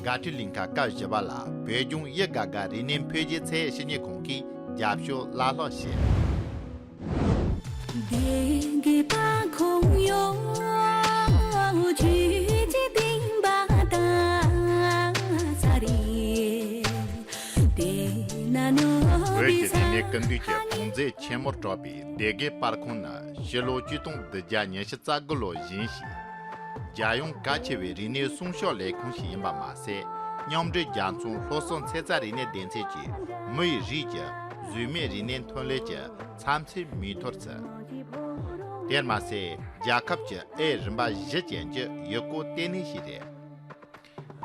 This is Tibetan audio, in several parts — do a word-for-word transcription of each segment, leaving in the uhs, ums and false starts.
དགའ་སྤྲོའི་གླིང་ག་སྐབས་བཞི་པ་ལ་བོད་ལྗོངས་དབྱི་དགའ་དགའ་རིག་གནས་འཕེལ་རྒྱས་ཚད་ཡོད་ཞིབ་གཉེར་ཁང་གིས་རྒྱབ་སྐྱོར་བླ་སློབ་བྱས། སྡེ་དགེ་པ་ཁོང་ཡོང་ཆུ་ཅི་ཏིང་པ་ད་ས་རི་དེ་ན་ནོ་བོད་ཀྱི་རིག་གནས་ཀུན་འདུས་ཀྱི་གོང་ཚད་ཆེན་མོར་གྲགས་པའི་སྡེ་དགེ་པར་ཁང་ནི་ཕྱི་ལོ་ཆིག་སྟོང་བདུན་བརྒྱ་ཉི་ཤུ་རྩ་དགུ་ལོར་བཞེངས་ཤིང་། རྒྱལ་ཡོངས་གལ་ཆེ་བའི་རིག་གནས་སྲུང་སྐྱོབ་ལས་ཁུངས་ཤིག་ཡིན་པ་མ་ཟད། མཉམ་འབྲེལ་རྒྱལ་ཚོགས་སློབ་གསོ་ཚན་རྩལ་རིག་གནས་སྡེ་ཚན་གྱིས་མི་ཡི་རིགས་ཀྱི་གཟུགས་མེད་རིག་གནས་ཐོན་ལས་ཀྱི་ཚབ་མཚོན་མིག་ཐོར་བརྩི། དེར་མ་ཟད། རྒྱལ་ཁབ་ཀྱི་ཨེ་རིམ་པ་བཞི་ཅན་གྱི་ཡུལ་སྐོར་ལྟེ་གནས་ཤིག་རེད།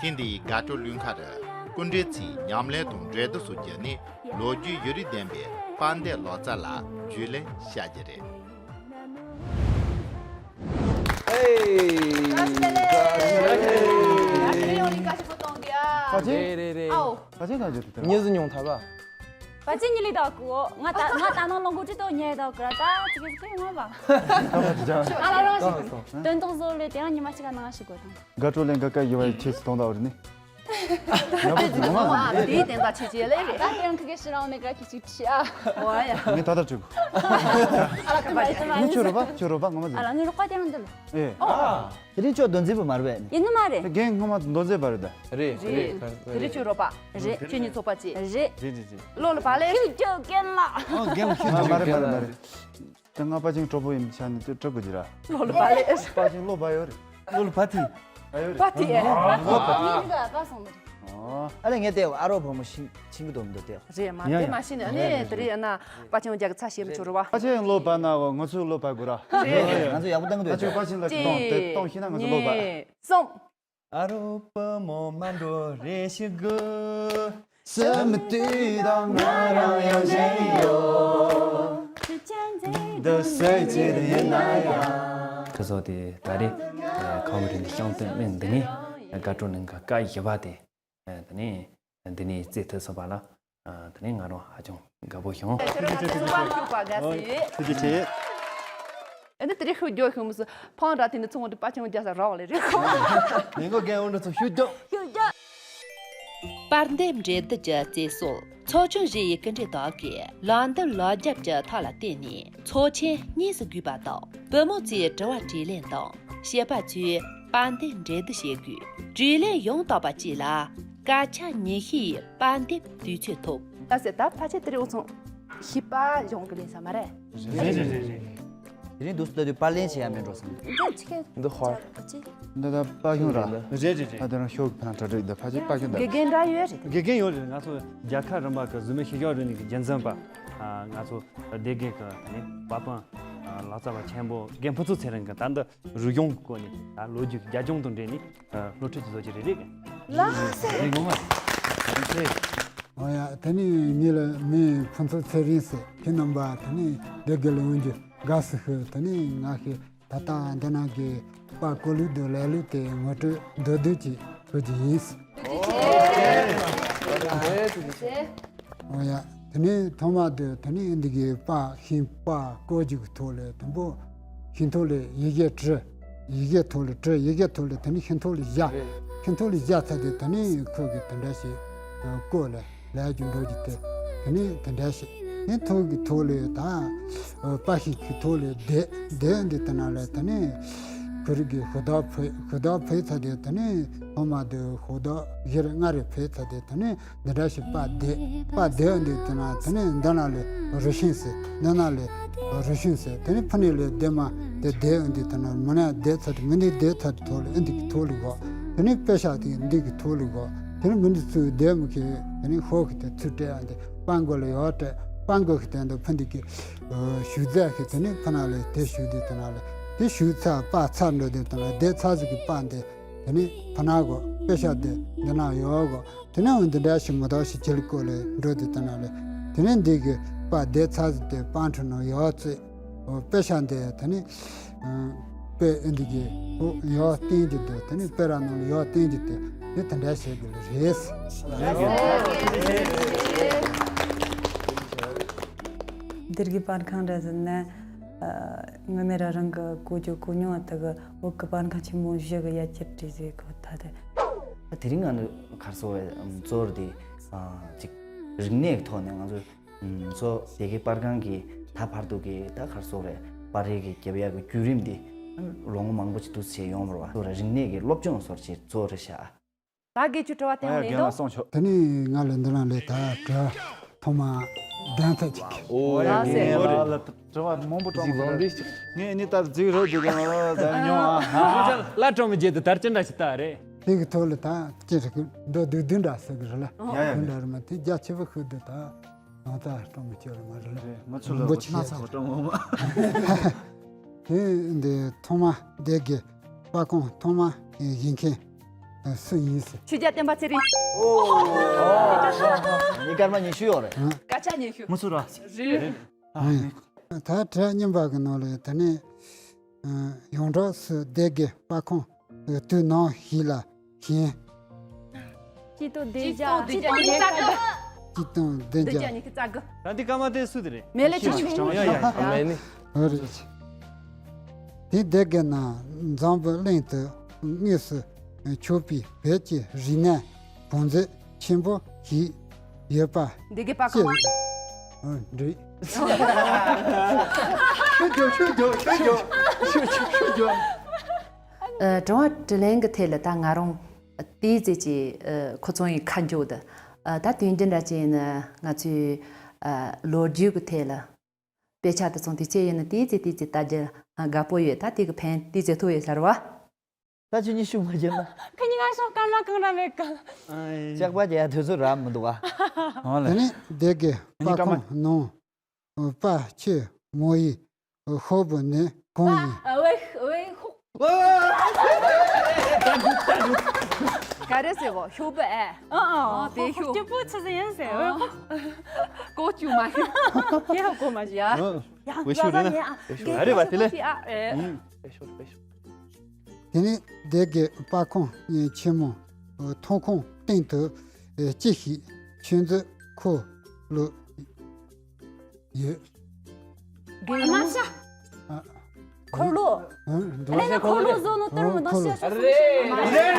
ཐེངས་འདིའི་དགའ་སྤྲོ་གླིང་ག་རུ་སྐུ་མགྲོན་ཚོས་ཉམས་ལེན་དང་འགྲན་བསྡུར་སོགས་བརྒྱུད་ནས་ལོ་རྒྱུས་ཡུན་རིང་ལྡན་པའི་དཔལ་ལྡན་ལོ་ཙཱ་ལ་རྒྱུས་ལོན་བྱ་རྒྱུ་རེད། ཧེ། བཀྲ་ཤིས་བདེ་ལེགས། བཀྲ་ཤིས་བདེ་ལེགས། ཡང་ཡང་ལིང་ག་ཞིག་པོ་གཏོང་གི་ཨ། ཕ་ཆེན། རེད་རེད་རེད། ཨའོ། ཕ་ཆེན་གང་བྱེད་ཐུབ་དེ་ར། ཉེ་ཟི་ཉུང་ཐལ་བ། ཕ་ཆེན་ཉི་ལི་དག་གོ། ང་ད་ང་ད་ནང་ལོང་གོ་ཅི་ཏོ་ཉེ་དག་གོ་ར་ད་ཅི་གི་ཅི་ངོ་བ། ཨ་ལ་རང་ཞིག་དོན་དག་བཟོ་ལས་དེ་རང་ཉི་མ་ཞིག་ག་ནང་ཞིག་གོ་དང་། དགའ་སྤྲོ་གླིང་ག་སྐབས་བཞི་པ་ཡི་ཆེད་དུ་གཏོང་དག་རེད་ནི། ཡག་པོ་འདུག་ཨ། དེའི་དེ་འདྲ་ཆེ་ཆེ་ལེ་རེད། ད་དེ་ཡང་ཁི་གེ་ཤི་རང་ནས་ག་ཁི་ཅིག་ཆེ་ཨ། ཨོ་ཡ། ངས་ད་ལྟ་བྲིས་གོ། ཨ་ལ་ཁི་མ་ཡི་ཁི་མ་ཡི། ཁྱོད་རོ་པ་ཁྱོད་རོ་པ་ངོ་མ་ཨ་ལ་ངའི་རོགས་པ་དེ་ཡང་འདི་ལ། ཨེ། ཨོ། དེ་རིང་ཁྱོད་མདོ་འཛིན་པ་མ་རེད་པས། ཡིན་ནི་མ་རེད། རྒན་ངོ་མ་མདོ་འཛིན་པ་རེད་ད། རེད་རེད། དེ་རིང་ཁྱོད་རོགས་པ། རེད། ཁྱོད་གཉིས་ཚོགས་པ་ཅིག་རེད། རེད་རེད་རེད། ལོ་ལ་བ་ལེ། ཁྱོད་ཁྱོད་རྒན་ལགས། ཨོ་རྒན་ལགས་ཁྱོད་མ་རེད་མ་རེད་མ་རེད། དེ་ང་པ་ཅིང་གྲོགས་པོ་ཡིན་ཆ་ནས་དེ་གྲོགས་པོ་ཅི་ར། ལོ་ལ་བ་ལེ། པ་ཅིང་ལོ་བ་ཡོད་རེད། ལོ་ལ་བ་ཏི། བ་ཡོད་རེད། པ་ཏི་ཨེ། ལོ་བ་ཏི། ཨ་ལེ་ངས་དེ་ཨ་རོ་བུ་མོ་ཤིང་ཤིང་གི་དོམ་དུ་དེ། རེད་མ་ཡ་དེ་ཡ། མ་ཤིང་ནས་ཨ་ནི་དེ་རེད་ཨ་ན་པ་ཅིང་རྒྱ་གི་ཚ་ཞེས་མི་ཆོ་རུ་བ། པ་ཅིང་ལོ་བ་ན་གོ་ང་ཚོའི་ལོ་བ་དགོས་ར། རེད། ང་ཚོ་ཡག་པོ་བཏང་གི་འདུག་ཨ་ཅོ་པ་ཅིང་ལ་གཏོང་དེ་གཏོང་ཤེས་ན་ང་ཚོ་ལོ་བ། གཉིས་གསུམ། ཨ་རོ་བུ་མོ་མ་འགྲོ་རེ་ཞིག་གི། སེམས་དེ་དང་ང་རང་ཡང་ཞེན་ཡོད། འདི་སེམས་ཅན་ཡིན་ན་ཡང་། ཁ་སོ་དེ་ད་རེས་ཁམས་རིན་དུ་ཤང་སྟོན་མིན་འདི་ནི་དགའ་སྤྲོ་གླིང་ག་སྐབས་བཞི་པ་དེ་དེ་ནི་འདི་ནི་རྩེ་ཐུབ་སོང་བ་ལ། ཨ། དེ་ནས་ང་རང་ཧ་ཅང་དགའ་པོ་བྱུང་། ཐུགས་རྗེ་ཆེ་ཐུགས་རྗེ་ཆེ། ཨ་ནི་དེ་རིང་ཤུགས་རྒྱག་ཤུགས་མི་སུ་ཕང་ར་དེ་ནི་ཚོང་འདི་པ་ཆེན་རྒྱག་ས་རག་ལེ་རེད་ཁོ། ལས་འགོ་རྒན་འོང་འགྲོ་ཚོ་ཤུགས་རྒྱག་ཤུགས་རྒྱག་པར་འདེབས་འགྲན་བསྡུར་གྱི་རྩེ་སྲོལ་ཚོགས་ཆུང་བཞི་ཡི་སྐུ་མགྲོན་དག་གིས་ལམ་སྟོན་ལམ་རྒྱབ་ཀྱི་ཐབས་ལ་བརྟེན་ནས་ཚོགས་ཆེན་གཉིས་སུ་བགོས་པ་དང་བུ་མོ་ཚོས་དྲི་བ་དྲིས་ལན་དང་བཤད་པ་ཚོས། པར་འདེབས་འགྲན་བསྡུར་བྱེད་དགོས། དྲིས་ལན་ཡང་དག་པ་གཅིག་ལ་སྐད་ཆ་ཉི་ཤུའི་པར་འདེབས་དུས་ཚོད་ཐོབ། ད་ཟེར་ད་ཕལ་ཆེར་དེ་རིང་འུ་ཚོ་ཤི་པ་ཡོང་གི་ལེན་ས་མ་རེད། རེད་རེད་རེད་རེད། དེ་རིང་འདུག་སེ་ལྟ་དུས་པར་ལེན་བྱེད་ཡ་མེད་འགྲོ་སོང་། འདི་ཕྱི་གེ་འདི་ཧོར། འདི་ད་པར་གཞུང་ར། རེད་རེད་རེད། ད་དེ་རང་ཤོག་ཕན་གྲ་སྒྲིག་འདི་ཕལ་ཆེར་པར་གཞུང་ད། དགེ་རྒན་འདྲ་ཡོད་རེད། དགེ་རྒན་ཡོད་རེད། ང་ཚོ་རྒྱལ་ཁབ་རིམ་པ་གི་གཟུགས་མེད་ཤེས་བྱ་རིག་གནས་ཀྱི་རྒྱུན་འཛིན་པ། ང་ཚོ་སྡེ་དགེ་གི་ད་ནི་པ་པང་ལག་རྩལ་བ་ཆེན་པོ་རྒན་ཕུན་ཚོགས་ཚེ་རིང་གི་ད་འདི། རུ་གཞུང་གི་སྐོར་ནས་ད་ལོ་རྒྱུས་རྒྱབ་ལྗོངས་དང་འབྲེལ་ནས་སློབ་ཁྲིད་ཅིག་བཟོ་རྒྱུ་རེད་རེད། ལགས་སེ། རེད་ངོ་མ། རེད་སེ། འོ་ཡ་དེ་ནས་ངེད་ལ་མིང་ཕུན་ཚོགས་ཚེ་རིང་ཟེར། ཁྱེད་རྣམ་པ་དེ་ནས་སྡེ་དགེ་ལ་ཡོང་རྒྱུ་དགའ་བསུ་ཞུ། དེ་ནས་ང་ཞིག་ད་ལྟ་འདི་ནང་གི་པར་བརྐོ་ལུགས་དང་ལས་ལུགས་དེ་ངོ་སྤྲོད་མདོར་བསྡུས་ཅིག་ཞུ་རྒྱུ་ཡིན། འོ་ཡ། དེ་ནས་ཐོག་མ་དུ་དེ་ནས་འདི་གའི་པར་ཤིང་པར་བརྐོ་རྒྱུ་གི་ཐོག་ལས་དང་པོ་ཤིང་ཐོག་ལས་ཡི་གེ་བྲི། ཡི་གེ་ཐོག་ལས་བྲི། ཡི་གེ་ཐོག་ལས་དེ་ནས་ཤིང་ཐོག་ལས་བཞག་ཤིང་ཐོག་ལས་བཞག་ཚར་དུས་དེ་ནས་ཁོ་གིས་དེ་འདྲ་ཞིག་བརྐོས་ལ་ལས་རྒྱུ་འགྲོ་རྒྱུ་དེ་དེ་ནས་དེ་འདྲ་ཞིག་ནས་ཐོག་གི་ཐོག་ལས་ད་པར་ཤིང་གི་ཐོག་ལས་དེ་དེ་འདི་དེ་ན་ལས་དེ་ནས་ཁོ་རིག་གི་ཤུགས་དག་ཕེ་ཤུགས་དག་ཕེ་ཚར་དུས་དེ་ནས་ཐོག་མ་དུ་ཤུགས་དག་བཞི་རེ་ལྔ་རེ་ཕེ་ཚར་དུས་དེ་ནས། འདི་འདྲ་ཞིག་པར་བརྡལ། པར་བརྡལ་འདི་དེ་ན་དེ་ནས་འདི་ན་ལས་རུ་ཤིང་ཟེར། འདི་ན་ལས་རུ་ཤིང་ཟེར། དེ་ནས་ཕུ་ནས་ལས་ལྡེབ་མ་དེ་བརྡལ་འདི་དེ་ན་མི་ནས་བརྡལ་ཚར་དུས་མི་འདི་བརྡལ་ཚར་དུས་ཐོག་ལས་འདི་གི་ཐོག་ལས་གོ། དེ་ནས་དཔེ་ཤག་དེ་འདི་གི་ཐོག་ལས་གོ། དེ་ནས་མི་འདི་ཚུར་བརྡལ་མི་ཁེ་དེ་ནས་ཧོ་གི་དེ་ཚུར་སྤྲད་ཡ་འདི་པར་མགོ་ལ་ཡོག་སྤྲད། པར་མགོ་གི་དེ་འདི་ཕུ་འདི་གི་ཞུགས་རྫས་གི་དེ་ནས་ཕུ་ན་ལས་དེ་ཞུགས་འདི་དེ་ན་ལས་དེ་ཞུགས་ཚར་པར་ཚར་འགྲོ་འདི་དེ་ན་བརྡལ་ཚར་ཟིག་གི་པར་འདི་དེ་ནས་ཕུ་ན་གོ། དཔེ་ཤག་དེ་འདི་ན་ཡོག་གོ། དེ་ནས་འོ་འདི་འདྲ་ཞིག་མི་དག་ཞིག་ཁྱེར་སྐོར་ལས་འགྲོ་དེ་དེ་ན་ལས། དེ་ནས་འདི་གི་པར་བརྡལ་ཚར་ཟིག་དེ་པར་ཁྲི་ནང་ཡོག་བཙུགས། འོ་དཔེ་ཤག་འདི་དེ་ནས་དཔེ་འདི་གི་འོ་ཡོག་བསྟན་རྒྱུ་དེ་དེ་ནས་དཔེ་ར་ནང་ལ་ཡོག་བསྟན་རྒྱུ་དེ་དེ་དེ་འདྲ་བྱེད་དགོས་ལ་རེད། སྡེ་དགེ་པར་ཁང་ར་ཟེར་ན། ཨ། དངོས་གནས་རང་རང་གི་གོ་རྒྱུ་གོ་མྱོང་བ་དག་གི་བོད་ཀྱི་པར་ཁང་ཆེན་མོ་བཞི་གི་ཡར་རྒྱས་གྲས་ཟེར་གོ་ད་དེ། དེ་རིང་ང་ནི་གར་སོང་བའི་གཙོ་བོར་དེ་ཅིག་རིག་གནས་ཀྱི་ཐོག་ནས་ང་ཚོ་ཚོ་སྡེ་དགེ་པར་ཁང་གི་ད་བར་དུ་གི་ད་གར་སོང་བའི་པར་རིས་ཀྱི་རྒྱབ་ཡག་གི་བརྒྱུད་རིམ་དེ་ལོ་ངོ་མང་པོ་ཅིག་འདུག་བྱས་ཡོང་བ་རེད་བ། རིག་གནས་ཀྱི་སློབ་སྦྱོང་སོགས་ཀྱི་གཙོ་བོར་བྱ། ད་དགེ་བཅུ་དྲི་བ་དེ་ཡང་ལེན་རྒན་ལགས་དོ། གསུངས་ཆོག་དེ་ནས་ང་ལ་འདི་ལ་ལས་ད་དྲི་བ་ཐོག་མ་གདན་ཚ་ཅིག་ཨོ་ཡ། ལགས་སེ། ངས་ལ་ལ་དྲི་བ་མང་པོ་དྲངས་པ་རེད། ངས་ནི་ད་རྫིག་རོགས་རྫིག་ག་ད་ཉོ་ཨ། ལ་དྲངས་མི་བརྗེད་དུ་དར་ཅི་འདྲ་ཞིག་ད་རེད། དེ་གི་ཐོག་ལ་ད་ཅི་རིག་འགྲོ་དུས་དུས་འདྲ་ཟེར་གི་རེད་ལ། ཡ་ཡ། དུས་འདྲ་རེད་མ་དེ་རྒྱ་ཆེ་བོ་ཤོད་དུ་ད་ནང་ད་སྤྲང་མི་ཆོག་རེད་མ་རེད་ལ། རེད། ང་ཚོ་ལ་མགོ་ཆེ་ན་ཚ་བ་སྤྲང་མོ་མ། དེ་འདི་ཐོག་མ་སྡེ་དགེ་པར་ཁང་ཐོག་མ་བཞེངས་མཁན་སུ་ཡིན་ཟེར། ཆོས་རྒྱལ་བསྟན་པ་ཚེ་རིང་། ཨོ། ཉིན་སྐར་མ་ཉི་ཤུ་ཡོད་རེད། སྐད་ཆ་ཉི་ཤུ། མུ་ཚུ་ར། རེད། ད་དྲི་བ་གཉིས་པ་གི་ནང་ལ་དེ་ནས་ཡོངས་གྲགས་སུ་སྡེ་དགེ་པར་ཁང་དུས་ནམ་ཞིག་ལ་བཞེངས། གཅིག་སྟོང་བདུན་བརྒྱ་ཉི་ཤུ་རྩ་དགུ། གཅིག་སྟོང་བདུན་བརྒྱ་ཉི་ཤུ་རྩ་དགུ། ད་འདི་ཀ་མ་དེ་སུ་དེ་རེད། མེ་ལེ་ཆུང་ཆུང་། ཡ་ཡ་ཡ། མེ་ནི། ཨོ་རེད། དེ་སྡེ་དགེ་ན་འཛམ་བུ་གླིང་དུ་དངོས་སུ་མཆོད་པའི་བོད་ཀྱི་རིག་གནས་བང་མཛོད་ཆེན་པོ་ཞིག་ཡོད་པ། སྡེ་དགེ་པར་ཁང་། ཨ། འགྲིག་ཤུ་རྒྱོ་ཤུ་རྒྱོ་ཤུ་རྒྱོ་ཤུ་ཤུ་ཤུ་རྒྱོ། ཨ། དྲི་བ་དྲིས་ལན་གྱི་ཐད་ལ་ད་ང་རང་དེའི་ཚེ་ཀྱི་ཨ་ཁོ་ཚོ་ཡི་ཁ་འཇོག་དུ། ཨ། ད་དོན་རྒྱུ་འདྲ་ཅིག་ཡིན་ན་ང་ཚོའི་ཨ་ལོ་རྒྱུས་ཀྱི་ཐད་ལ། དཔེ་ཆ་དེ་ཚོ་དེ་ཚོ་ཡིན་ན་དེའི་ཚེ་དེའི་ཚེ་ལྟ་རྒྱུ་དགའ་པོ་ཡོད། ད་དེ་གི་ཕན་དེའི་ཚེ་ཐོག་ཡོད་ཟེར་བ། ད་ཁྱོད་གཉིས་ཤུགས་མ་བརྒྱབ་ན། ཁ་ཉིན་ང་ཤོག་སྐར་མ་གང་ར་མེད་གི། ལྕགས་པ་རྒྱག་དུས་ཚོད་རག་མི་འདུག་ཨ། ཨོ་ལེ། དེ་ནས་སྡེ་དགེ་པར་ཁང་ནང་པར་ཆས་མོ་ཡི་ཤོག་བུ་ནི་གང་ཡིན། ཨ་ཝེ་ཝེ་ཧུ། ག་རེ་ཟེར་བོ་ཤོག་བུ་ཨེ། ཨ་ཨ་དེ་ཤོག་སྐྱིད་པོ་ཆི་ཟིག་ཡིན་ཟེར་ཨ། ཨ། ཀོ་ཅུ་མ་ཤི། ཁྱེད་ཧ་གོ་མ་ཤི་ཡ། ཡ་ཝེ་ཤོག་རེད་ན། ཨ་རེད་བ་དེ་ལེ། ཨ་ཨེ། ཨུམ། ཝེ་ཤོག་ཝེ་ཤོག་དེ་ནས་སྡེ་དགེ་པར་ཁང་ཆེན་མོ་ཐོག་ཁང་སྟེང་དུ་ཅི་ཞིག་ཆུ་མཛོད་འཁོར་ལོ་ཡོད། དམར་ཤ། ཨ། འཁོར་ལོ། ཨ། ལས་ན་འཁོར་ལོ་བཟོ་ནོ་ལྟར་མི་འདུག་ཤ་ཤ་སུ་ཤ་མ་རེད།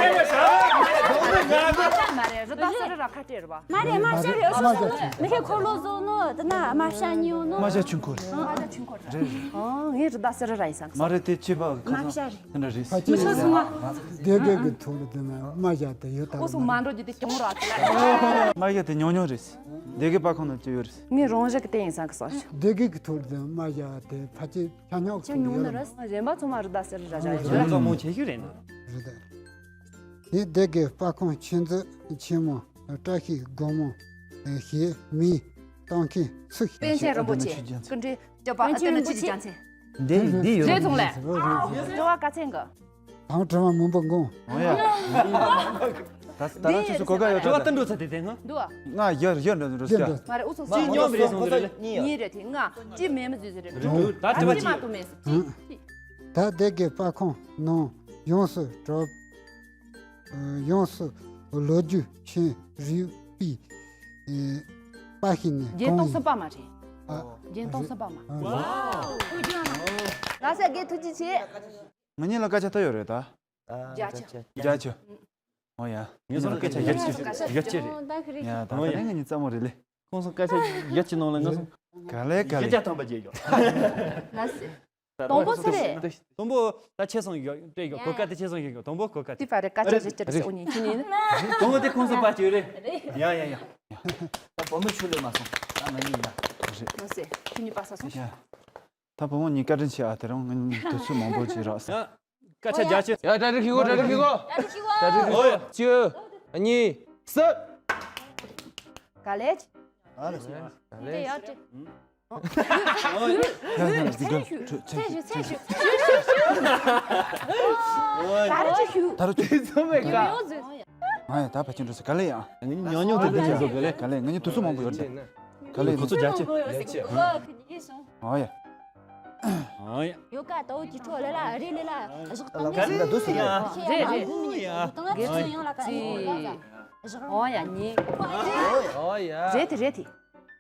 མ་རེད། རི་དྭགས་སེ་ར་ར་ཁ་བྲལ་རེད་པ། མ་རེད། དམར་ཤ་རེད། ཨ་སོ་སོ་མི་ཁའི་འཁོར་ལོ་བཟོ་ནོ་དེ་ན་དམར་ཤ་ཉོ་ནོ། དམར་ཤ་ཆུ་འཁོར་རེད། དམར་ཤ་ཆུ་འཁོར་རེད། ཨང་། ངས་རི་དྭགས་སེ་ར་ར་ཡིན་བསམ་གི་སོང་། མ་རེད། དེ་ཅི་པ་ཁ་སང་དེ་འདྲ་རེད། ཕ་ཆེ་མི་ཤ་སོང་ང་། སྡེ་དགེ་གི་ཐོག་ལ་དེ་ན་དམར་ཤ་དེ་ཡོད་ད། ཨོ་སོ་མ་འགྲོ་རྒྱུ་དེ་གྱོང་ར་དེ་ལ། དམར་ཤ་དེ་ཉུང་ཉུང་རེད། སྡེ་དགེ་པར་ཁང་ན་ཅི་ཡོད་རེད། ངས་རང་བཞིན་གི་དེ་ཡིན་བསམ་གི་སོང་། སྡེ་དགེ་གི་ཐོག་ལ་དེ་དམར་ཤ་དེ་ཕ་ཆེ་ཆ་ཉོག་ཅི་ཉུང་ནི་རེད། གཞན་པ་ཚང་མ་རི་དྭགས་སེ་ར་ར་རེད། གཞན་པ་མང་ཆེ་ཤོས་རེད་ན། རེད་ད། དེ་སྡེ་དགེ་པར་ཁང་ཆུ་མཛོད་ཆེན་མོ་བཀྲ་ཤིས་སྒོ་མོ་ཞེས་མིང་བཏགས་མཁན་སུ་ཞིག་པཎ་ཆེན་རིན་པོ་ཆེ། ཀུན་འདྲེན་སྐྱོབ་པ། ཨ། ཏི་ན་ཅི་ཅི་ཅང་ཚེ། འདི་འདི་ཡོད་རེད། ཚོང་ལས། འགྲོ་བ་དཀའ་ཚན་གི། དང་དྲི་བ་མང་པོ་འགོང་། ཨོ་ཡ། ད་ད་ལྟ་ཁྱོད་ཚོ་གོ་སྐབས་ཡོད་དྲ་ད། འགྲོ་ཚ་དེ་དེ་ང་། འདུག་ཨ། ང་ཡར་ཡར་འགྲོ་འགྲོ་ཡར་འགྲོ། མ་རེད། ཨུ་ཚོ་ཅི་ཉོ་མི་རེད་སོང་དེ་རེད། གཉིས་རེད་དེ་ང་ཅི་མེད་མི་ཟོས་ཟེར་རེད། ད་དྲི་བ་ཅི་མ་གཏོགས་མེད་ཟེར། ད་སྡེ་དགེ་པར་ཁང་ནང་ཡོངས་སུ་གྲུབ། ཡོངས་སུ་ལོ་རྒྱུས་ཆེན་རིག་པའི་པར་ཤིང་ནི་བརྒྱད་སྟོང་གང་ཡིན། གསུམ་པ་མ་རེད། ཨ། བརྒྱད་སྟོང་གསུམ་པ་མ། ཨ། ལགས་སོ། དགེ་ཐུགས་རྗེ་ཆེ། ང་གཉིས་ལ་སྐད་ཆ་ཐོ་ཡོད་རེད་ད། བརྒྱ་ཆ། བརྒྱ་ཆ། ཨོ་ཡ། ངས་སོང་སྐད་ཆ་ཡར་ཅི་ཡར་ཅི་རེད། ཡ་ད་ད་ལན་ང་གཉིས་རྩ་མོ་རེད་ལེ། ཁོང་སོང་སྐད་ཆ་ཡར་ཅི་ནང་ལ་ང་སོང་། ག་ལེ་ག་ལེ། བརྒྱ་ཆ་ཐམ་པ་བརྗེད་ཡོད། ལགས་སོ། དང་པོ་སུ་རེད། དང་པོ་ད་ཆེ་སོང་ཡོད་སྤྲད་ཡོད། གོ་སྐབས་དེ་ཆེ་སོང་ཡོད་ཡོད། དང་པོ་གོ་སྐབས་དེ། དེ་ཕ་རེད། སྐད་ཆ་ཞིག་ཅི་རེད་ཟེར་འོ་ཉིན་ཁྱི་ཉིན། དང་པོ་དེ་ཁོང་སོང་པ་ཅི་རེད། ཡ་ཡ་ཡ། ད་བུ་མོ་ཆུ་ལས་མ་སོང་། ད་ང་གཉིས་ཡིན་ན། རེད། ལགས་སོ། ཁྱི་གཉིས་པ་ས་སོང་། ཡ། ད་བུ་མོ་གཉིས་བཀའ་དྲིན་ཆེ་ཨ། དེ་རིང་ང་གཉིས་དུས་ཚོད་མང་པོ་ཅིག་རག་སོང་། ཡ། སྐད་ཆ་རྒྱག་ཆེ། ཡ། གྲ་སྒྲིག་གི་གོ་གྲ་སྒྲིག་གི་གོ་གྲ་སྒྲིག་གི་གོ་གཅིག་གཉིས་གསུམ། ག་ལེ། ག་ལེ། དེ་ཡག་ཅིག་ཡ་ཡ། ཚེ་ཞུ་ཚེ་ཞུ། ད་རུ་ཅི་ཞུ། ད་རུ་ཅི། ཚོ་མེད་ཀ། ང་ཡ་ད་ཕ་ཆེན་འགྲོ་ཟེར་ག་ལེ་ཡ། ཉོ་ཉོ་དེ་འདི་ཟེར་ག་ལེ། ག་ལེ། ང་གཉིས་དུས་ཚོད་མང་པོ་ཡོད་རེད། ག་ལེ། ཁོ་ཚོ་རྒྱ་ཆེ། ཨོ་ཡ། ཨོ་ཡ། ཡོ་ཀ་ཏོ་ཅི་ཁྲོ་ལེ་ལ་རེ་ལེ་ལ་བཞག་ཏང་ལ་ཁ་ཟིན་ད་དུ་སི་ཡ། རེད་རེད། ཏང་ལ་ཁ་ཡང་ལ་ཁ་ཡང་ལ་ཁ་ཨོ་ཡ་ཉི། ཨོ་ཡ། རེད་དེ་རེད་དེ།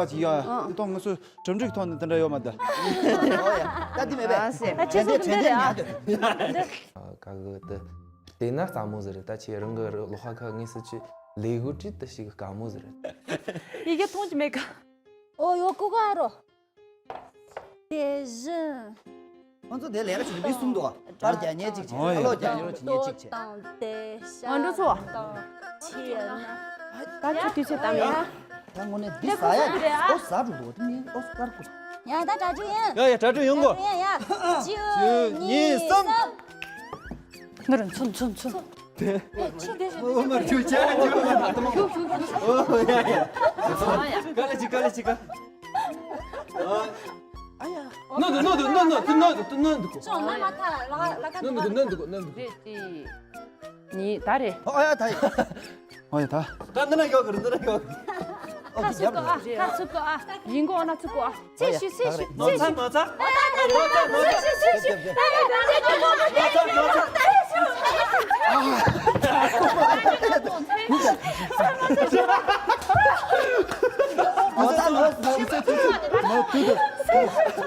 པ་ཅིག་ཡ། ཨང་། དེ་དང་ང་ཚོ་གྲ་སྒྲིག་ཐོག་ནས་དེ་འདྲ་ཡོད་མ་རེད། ཨོ་ཡ། ད་དེ་མེད་པས། ཨ་སེ། ད་ཁྱེད་ཚོ་དེ་འདྲ་རེད་ཨ། ཨ། ག་གི་དེ་བལྟས་ན་སླ་མོ་ཟིག་རེད། ད་ཁྱེད་རང་གི་ལོགས་ཀ་ཁ་ངེས་སུ་ཆུ་ལས་གོ་ཁྲིད་དེ་ཞིག་དཀའ་མོ་ཟིག་རེད། ཡི་གེ་མཐོང་གི་མེད་ག། ཨོ་ཡོ་ཀུ་ག་རོ། དེ་བཞིན། ཁོང་ཚོ་དེ་ལས་ཀ་བྱེད་མི་གསུམ་འདུག་པར་རྒྱག་མཁན་གཅིག་བྱས། ཨོ་ཡ། ཨ་ལོ་རྒྱག་མཁན་གཅིག་བྱས། ང་འགྲོ་ཚོ། ད་ཆུ་དུས་ཚོད་དམ་ཡ། ད་དངོས་གནས་འདི་ཟ་ཡ་རེད། ཨོ་ཟ་འགྲོ་འདུག་དེ་ནི་ཨོ་སྐར་ཁུ། ཡ་ད་གྲ་སྒྲིག་ཡིན། ཡ་ཡ་གྲ་སྒྲིག་ཡོང་གོ། གྲ་སྒྲིག་ཡིན་ཡ། བཅུ་གཉིས་གསུམ། ནོར་མཚོན་མཚོན་མཚོན། དེ། ཨོ་མ་རྒྱུ་ཆ་རྒྱུ་མ་ད་ཏོ། ཨོ་ཡ་ཡ། ག་ལ་ཅི་ག་ལ་ཅི་ག། ཨ་ཡ། ནོར་འདུག་ནོར་འདུག་ནོར་འདུག་ནོར་འདུག་ནོར་འདུག་ཅོ་ལ་མ་ཐ་ལ་ལ་ཀ་ནོར་འདུག་ནོར་འདུག་ནོར་འདུག་རེད་ཅི། ནི་ད་རེད། ཨ་ཡ་ད་ཡ། ཨ་ཡ་ད། ད་འདི་ན་ཡོད་གི་རེད། འདི་ན་ཡོད་གི་རེད། ཨ་ཁ་ཚུགས་གོ་ཨ། ཁ་ཚུགས་གོ་ཨ། ཡིན་གོ་ཨ་ན་ཚུགས་གོ་ཨ། ཚེ་ཤུ་ཚེ་ཤུ་ཚེ་ཤུ། ནོར་ཚ་ནོར་ཚ། ཚེ་ཤུ་ཚེ་ཤུ། ནོར་ཚ་ནོར་ཚ། ནོར་ཚ་ནོར་ཚ། ཇོ་ཇི་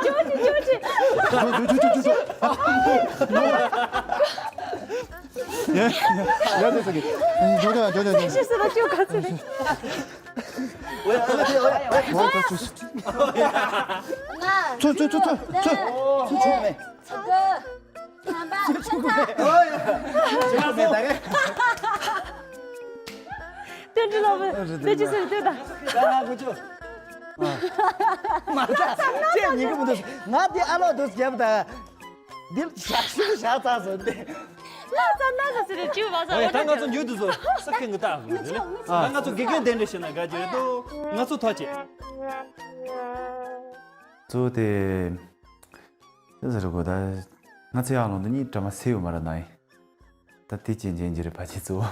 ཇོ་ཇི། ཇོ་ཇོ་ཇོ་ཇོ་ཇོ། ཡ་ཡ་ཡ་དེ་ཟེར་གི། ཇོ་ཇོ་ཇོ་ཇོ་ཇོ། ཤི་སུ་ལ་ཅོ་ག་ཚོད་རེད། ཚུ་ཚུ་ཚུ་ཚུ་ཚུ་ཚུ་ཚུ་ཚུ་མེད། ཚུ་ཚུ་མེད། ཚུ་ཚུ་མེད། ད་ག་རེད། ཏན་ཏན་ལོ་བེ་ཏེ་ཅི་སེ་ཏེ་ད། ད་ང་གོ་ཆོ། མ་ད་ཅེ་ཉིན་གི་མི་འདུག་ང་དེ་ཨ་ལོ་འདུག་རྒྱབ་ད། འདིར་ཞག་ཤུ་ཞག་ཚ་སོང་སྟེ། ལ་ཙ་ན་ས་སི་རེ་ཅུ་བ་ས་ཨོ་ཡ་ད་ང་ཚོ་འགྱུར་དུ་བཟོ་ས་ཁེ་ངི་ཏག་ཨ་ང་ཚོ་དགེ་རྒན་དེ་འདྲ་བྱས་ན་དགའ་རྒྱུ་རེད་དོ། ང་ཚོ་ཐོག་བྱེད། གཙོ་བོ་དེ་ཅི་ཟེར་དགོས་ད། ང་ཚོ་ཡང་ལོ་འདི་གཉིས་གྲ་མ་སེ་ཡོད་མ་རེད་ན་ཡིན། ད་དེ་ཅན་ཅན་གྱི་རེད་ཕ་ཆེ་གཙོ་བོ།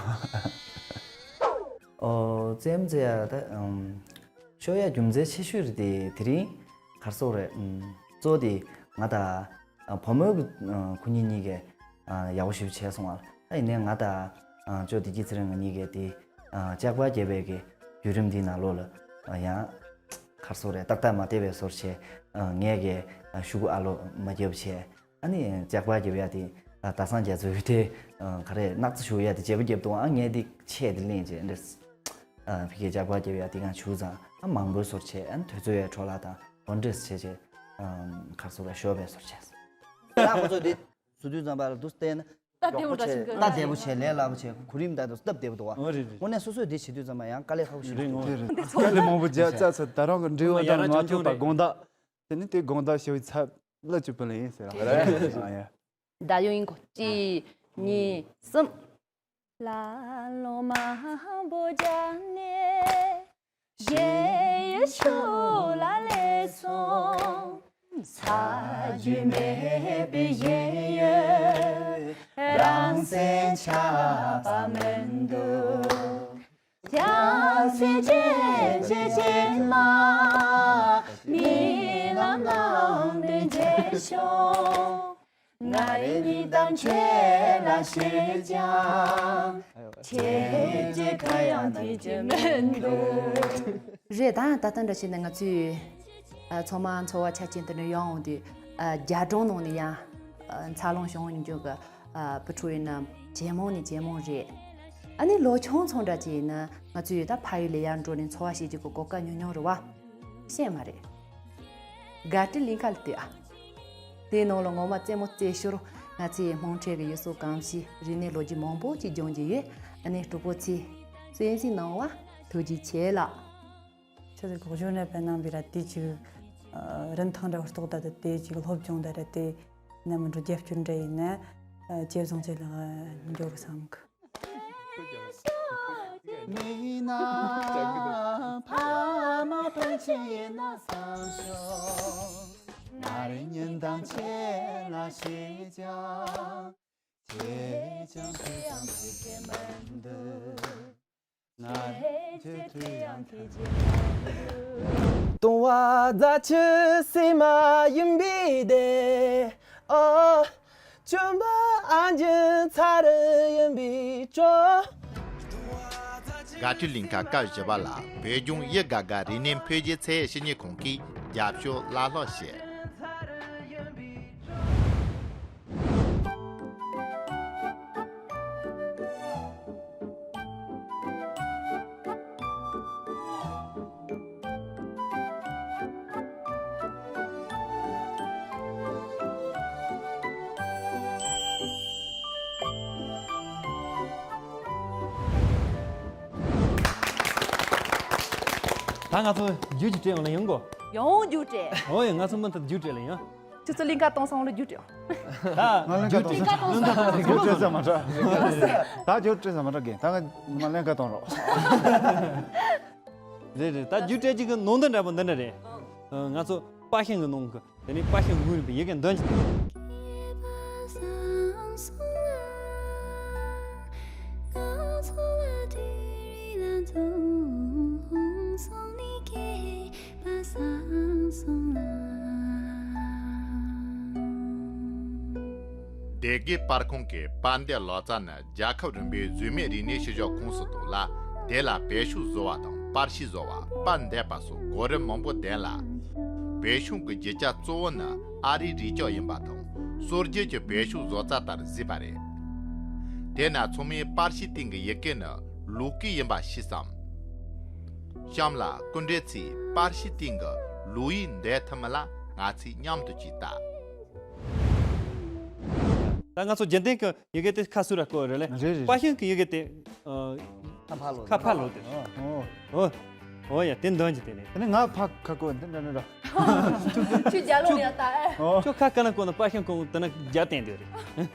ཨོ་རྩེད་མོ་རྩེ་ཡ་ད་ཨམ། ཤོ་ཡ་རྒྱུ་མཚན་ཆེ་ཤོས་རེད་དེ་དེ་རིང་གར་སོག་རེད་ཨམ། གཙོ་བོ་དེ་ང་དང་ཨ་བུ་མོ་གི་ཨ་ཁོ་གཉིས་གཉིས་ཀས་ཨ་ཡག་པོ་ཞེ་པོ་བྱས་སོང་བ། ཨ་ཡིན་ནའི་ང་དང་ཨ་ཅོ་བདེ་སྐྱིད་ཚེ་རིང་ང་གཉིས་ཀས་དེ་ཨ་ལྕགས་པ་རྒྱབ་པའི་གི་བརྒྱུད་རིམ་འདིའི་ནང་ལོགས་ལ་ཨ་ཡང་གར་སོག་རེད་ཏག་ཏག་མ་བལྟས་པའི་བཟོ་བྱས་ཨ་ངས་གི་ཨ་ཤུ་གུ་ཨ་ལོ་མ་རྒྱབ་བྱས། ཨ་ནི་ལྕགས་པ་རྒྱབ་ཡ་དེ་ད་སངས་རྒྱས་ཚོའི་དེ་ག་རེ་སྣག་ཚ་ཞུ་ཡ་དེ་བརྗེ་པོ་རྒྱབ་འདུག་ཨ་ངས་དེ་ཆས་དེ་ལེན་བྱས་འདྲ། ཕི་གའི་ལྕགས་པ་རྒྱབ་ཡ་དེ་གང་བྱུག་ཙང་ཨ་མང་པོའི་སོར་ཆས་ཨ་ནི་དུས་ཚོད་ཡ་འཕྲོ་བརླག་དང་འོ་འདྲས་བྱས་བྱས་གར་སོག་ལ་ཤོར་བའི་སོར་ཆས། ད་ཁོ་ཚོ་དེ་བཟོ་དུས་ཙམ་པ་ལ་དུས་བལྟས་ན་སྟབས་བདེ་པོ་འདྲ་ཞིག་འདུག་སྟབས་བདེ་པོ་བྱས་ལས་སླ་པོ་བྱས་གོ་རིམ་ལྟར་དུ་སྟབས་བདེ་པོ་འདུག་བ། འོ་རེད་རེད། དངོས་གནས་སོ་སོས་དེ་བྱེད་དུས་ཙམ་པ་ཡང་དཀའ་ལས་ཁག་པོ་ཞིག་རེད་འདུག་འོ་རེད། དཀའ་ལས་མང་པོ་རྒྱབ་ཚར་ཚར་ད་རང་གི་འབྲས་བུ་དང་ང་ཐོབ་པ་དགོངས་དག་དེ་ནི་དེ་དགོངས་དག་ཞུ་བའི་ཚབ། ལ་ཅུ་པ་ལ་ཡིན་ཟེར་བ། ད་ཡོང་ཡིན་གོ་གཅིག་གཉིས་གསུམ། ལ་ལོ་མ་བོ་ཇ་ནེ་གཞན་ཡུལ་ཤུགས་ལ་ལས་སོང་། ས་རྒྱུ་མེད་པའི་གཞན་ཡུལ་རང་སེམས་ཆགས་པ་མི་འདུག་བྱང་སེམས་ཅན་གྱི་སེམས་ལ་རྨི་ལམ་ལམ་དུ་མཇལ་ཤོག་ང་རེ་གཉིས་དང་ཁྱེད་ལ་ཞེས་ཀྱང་ཁྱེད་ཀྱི་ཁ་ཡང་ཐོས་ཀྱི་མི་འདུག་རེད་ད། ད་ལྟ་འདྲ་བྱས་ན་ང་ཚོས་ཨ་ཚང་མ་འཚོ་བ་ཆ་ཅན་དུ་ནས་ཡོང་འོང་དུས་ཨ་རྒྱ་གྲོང་ནང་ནས་ཡང་ཨ་འཚར་ལོངས་བྱུང་ཡོང་རྒྱུ་གི་ཨ་བུ་ཕྲུག་ཡིན་ན་ཇེ་མང་ནས་ཇེ་མང་རེད། ཨ་ནི་ལོ་ཆུང་ཆུང་འདྲ་ཅིག་ཡིན་ན་ང་ཚོས་ད་ཕ་ཡུལ་ལ་ཡར་འགྲོ་ནས་འཚོ་བ་བྱེད་རྒྱུ་གི་གོ་སྐབས་ཉུང་ཉུང་རེད་བ། ཤེས་མ་རེད། དགའ་སྤྲོའི་གླིང་ག་ལ་བལྟས་ཨ། དེའི་ནང་ལ་ངོ་མ་རྩེད་མོ་རྩེ་ཞོར་ང་ཚོས་དམངས་ཁྲོད་ཀྱི་ཡུལ་སྲོལ་གོམས་གཤིས་རིག་གནས་ལོ་རྒྱུས་མང་པོ་ཅིག་སྦྱོང་རྒྱུ་ཡོད། ཨ་ནི་གྲོགས་པོ་ཚོས་གསན་གཟིགས་གནང་བ་ཐུགས་རྗེ་ཆེ་ལགས། ཆི་ཟིག་གོག་ཇོ་ནས་པའི་ནང་བི་ར་དེ་ཅིག་རིན་ཐང་འདྲ་བར་རྟོགས་ད་དེ་ཅིག་སློབ་སྦྱོང་ད་ར་དེ་ནས་མི་འགྲོ་རྒྱབ་སྐྱོར་འདྲ་ཡིན་ན་ཇེ་བཟང་ཅིག་ལ་འགྱུར་བསམ་གི། མིན་ན་ཕ་མ་ཕན་ཆད་ཡིན་ན་བསམ་ཤོག་ང་རེ་ཉིན་དང་ཁྱེད་ལ་ཞེས་ཀྱང་ཁྱེད་ཀྱང་ཁྱེད་ཀྱང་ཁྱེད་ཀྱི་མི་འདུག་ང་ཁྱེད་ཁྱེད་ཡང་ཁྱེད་ཀྱི་མི་འདུག་སྟོང་བ་རྫ་ཆུ་སྲིན་མ་ཡིན་པའི་སྡེ། ཨོ། བཅོམ་པ་ཨ་འཇུ་ཚ་རུ་ཡིན་པའི་གྲོགས། དགའ་སྤྲོའི་གླིང་ག་སྐབས་བཞི་པ་ལ་བོད་ལྗོངས་ཡུལ་དགའ་དགའ་རིག་གནས་འཕེལ་རྒྱས་ཚད་ཡོད་བྱེད་ཉེས་ཁང་གིས་རྒྱབ་སྐྱོར་བླ་སློབ་བྱས། ད་ང་ཚོ་རྒྱུགས་ཀྱི་སྤྲད་ཡོང་ལ་ཡོང་གོ། ཡང་རྒྱུགས་སྤྲད། ཨོ་ཡ། ང་ཚོ་མུ་མཐུད་རྒྱུགས་སྤྲད་ལ་ཡོང་། ཁྱོད་ཚོ་གླིང་ག་གཏོང་སོང་ལ་རྒྱུགས་སྤྲད། ད་ང་གླིང་ག་གཏོང་སོང་། གླིང་ག་གཏོང་སོང་། རྒྱུགས་སྤྲད་ས་མ་འདྲ། ད་རྒྱུགས་སྤྲད་ས་མ་འདྲ་གི། ད་ང་ང་གླིང་ག་གཏོང་རོགས། རེད་རེད། ད་རྒྱུགས་སྤྲད་ཀྱི་གི་ནང་དོན་འདྲ་པོ་འདི་འདྲ་རེད། ཨ། ང་ཚོ་པར་ཤིང་གི་ནང་གི། དེ་ནས་པར་ཤིང་ངོས་རིམ་པའི་ཡི་གེ་འདོན་གྱི། སྡེ་དགེ་པར་ཁང་གི་པར་འདེབས་ལག་རྩལ་ནི། རྒྱལ་ཁབ་རིམ་པའི་རྫས་མའི་རིག་གནས་ཤུལ་བཞག་ཁོངས་སུ་གཏོགས་ལ། དེ་ལ་བེ་ཤུག་བཟོ་བ་དང་པར་ཤིང་བཟོ་བ། པར་འདེབས་པ་སོགས་གོ་རིམ་མང་པོ་ལྡན་ལ། བེ་ཤུག་གི་རྒྱུ་ཆ་གཙོ་བོ་ནི་ཨ་རིའི་རས་ཆོག་ཡིན་པ་དང་། སྲོལ་རྒྱུན་གྱི་བེ་ཤུག་བཟོ་རྩལ་ལྟར་བཟོས་པ་རེད། དེས་ན་ཚང་མས་པར་ཤིང་སྟེང་གི་ཡི་གེ་ནི་ལོ་ཀི་ཡིན་པ་ཤེས་སམ། གཤམ་ལ་སྐུ་མགྲོན་ཚོས་པར་ཤིང་སྟེང་གི་ལོ་ཡིག་འདོན་ཐུབ་མིན་ལ་ང་ཚོས་མཉམ་དུ་ཅིག་ལྟ། ད་ང་ཚོ་རྒྱུན་ལྡན་གྱི་ཡི་གེ་དེ་ཁ་སུ་ར་བཀོད་རེད་ལེ། རེད་རེད། པར་ཤིང་གི་ཡི་གེ་དེ། ཨ། ཁ་ཕར་ལོག་ཁ་ཕར་ལོག་དེ། ཨོ། ཨོ། ཨོ་ཡ། དེ་འདོན་གྱི་དེ་ནས། དེ་ནས་ང་ཕ་ཁ་བཀོད་འདི་འདྲ་འདྲ་འདྲ། ཁྱོད་རྒྱ་ལོ་ནས་ལྟ་ཨེ། ཨོ། ཁྱོད་ཁ་ག་ན་བཀོད་ན་པར་ཤིང་གང་དེ་ན་རྒྱ་བསྟན་འདོད་རེད།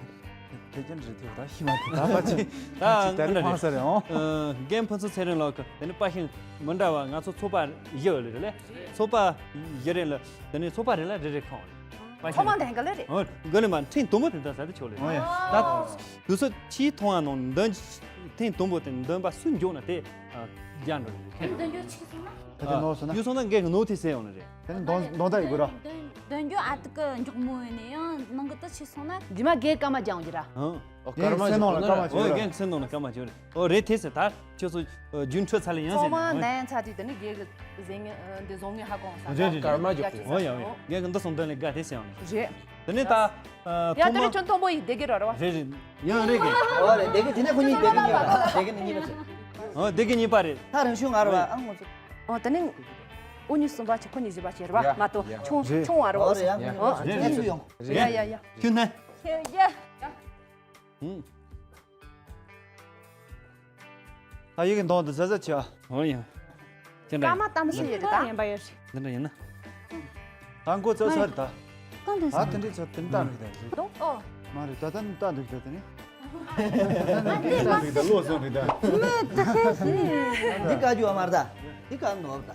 དེ་ཅན་རེད་དེ། ད་ཤི་མ་དེ་ད་པ་ཅི། ད་ད་རེད་ཕངས་ས་རེད་ཨོ། ཨ། རྒན་ཕུན་ཚོགས་ཚེ་རིང་ལགས་ཀྱིས་དེ་ནས་པར་ཤིང་མི་འདྲ་བ་ང་ཚོ་ཚོགས་པ་བཞི་ཡོད་ལེ་རེད་ལེ། ཚོགས་པ་བཞི་རེད་ལ། དེ་ནས་ཚོགས་པ་རེ་ལ་རེ་རེ་ཁང་རེད། ཚང་མ་འདེང་ག་ལེ་རེད། ཨོ། དགོས་ནི་མ། ཕྲེང་དུམ་བུ་དེ་འདྲ་ཟ་དེ་ཆོག་ལེ། ཨོ་ཡ། ད་དུས་ཚོད་ཕྱིའི་མཐོང་བ་ནང་འདོན། ཕྲེང་དུམ་བུ་དེ་འདོན་པ་སུ་མགྱོགས་ན་དེ་རྒྱག་འགྲོ་རེད། ཁྱེད་འདོན་རྒྱུ་ཆེ་སོང་ན། ད་དེ་ནོར་སོང་ན། ཡོད་སོང་ན་འགན་གི་ནོར་དེ་སེལ་ཡོང་ནི་རེད། དེ་ནི་འདོན་འདོན་ད་ཡི་དགོས་ར། འདོན་འདོན་རྒྱུ་ཨ་ཏི་ཀི་མགྱོགས་མོ་ཡིན་ནི་ཡང་ནང་གི་དེ་ཆེ་སོང་ན། རྗེས་མ་རྒན་སྐར་མ་རྒྱག་འོང་གི་ར། ཨང་། ཨོ། སྐར་མ་སེམས་ནང་ལ་སྐར་མ་ཨོ། བྱོས་ར། རྒན་སེམས་ནང་ལ་སྐར་མ་བྱོས་ར། ཨོ་རེད། དེ་ཟེར་ད་ཁྱོད་ཚོ་རྒྱུན་འཕྲོད་ཚར་ལ་ཡང་ཚང་མ་ཟེར་ནས། འདན་ཚར་དུས་དེ་ནི་རྒན་གི་ཟེར་ངེས་འདི་བཟང་ངེས་ཧ་གོ་ས། རེད་རེད་རེད། སྐར་མ་རྒྱག་དགོས། ཨོ་ཡ་ཡ། རྒན་གི་འདི་སོང་དོན་ལས་དགའ་དེ་ཟེར་ཡང་རེད། རེད། དེ་ནས་ད་ཡ་དེ་ནས་ཁྱོད་མཐོན་པོ་ཡི་སྡེ་དགེ་ར་ར་བ། རེད་རེད། ཡང་རེད་གི། ཨོ་རེད། སྡེ་དགེ་དེ་ནས་ཁོ་གཉིས་སྡེ་དགེ་གཉིས་པ་རེད། སྡེ་དགེ་གཉིས་པ་རེད། ཨོ་སྡེ་དགེ་གཉིས་པ་རེད། ད་རང་ཤུང་ང་ར་བ། ཨ་ངོ་ཚོ། ཨོ་དེ་ནས་འུ་གཉིས་གསུམ་པ་ཆེ་ཁོ་གཉིས་བཞི་པ་ཆེ་ར་བ། ཡ། མ་གཏོགས་ཡ། ཆུང་ཆུང་བ་ར་བ། ཨོ་རེད་ཡ། ཨོ་རེད་ཡ། ཁྱེད་ཚོ་ཡོང་། རེད་ཡ་ཡ་ཡ། ཁྱོད་ནས། ཁྱེད་ཡ། ཧུམ། ད་ཡི་གེ་འདོན་དུ་ཟ་ཟ་ཆེ་བ། ཨོ་ཡ། ཅི་འདྲ་སྐར་མ་གཏམ་ཤེས་ཡོད་རེད་ད། ཡིན་པ་ཡོད་རེད། འདི་འདྲ་ཡིན་ན། ད་མགོ་ཚོས་ཚར་ད། གང་དུ་ཨ་ཟེར། དེ་འདྲའི་ཚོ་དེ་འདྲ་རེད་ད། ཨོ། མ་རེད་ད། ད་ནི་ད་འདུག་ད་དེ་ནི། ད་འདུག་ད་ལོ་སོང་རེད་ད། མི་ད་ཁེ་ཤི། འདི་བཀའ་རྒྱུ་བ་མ་རེད་ད། འདི་བཀའ་ནོར་ད།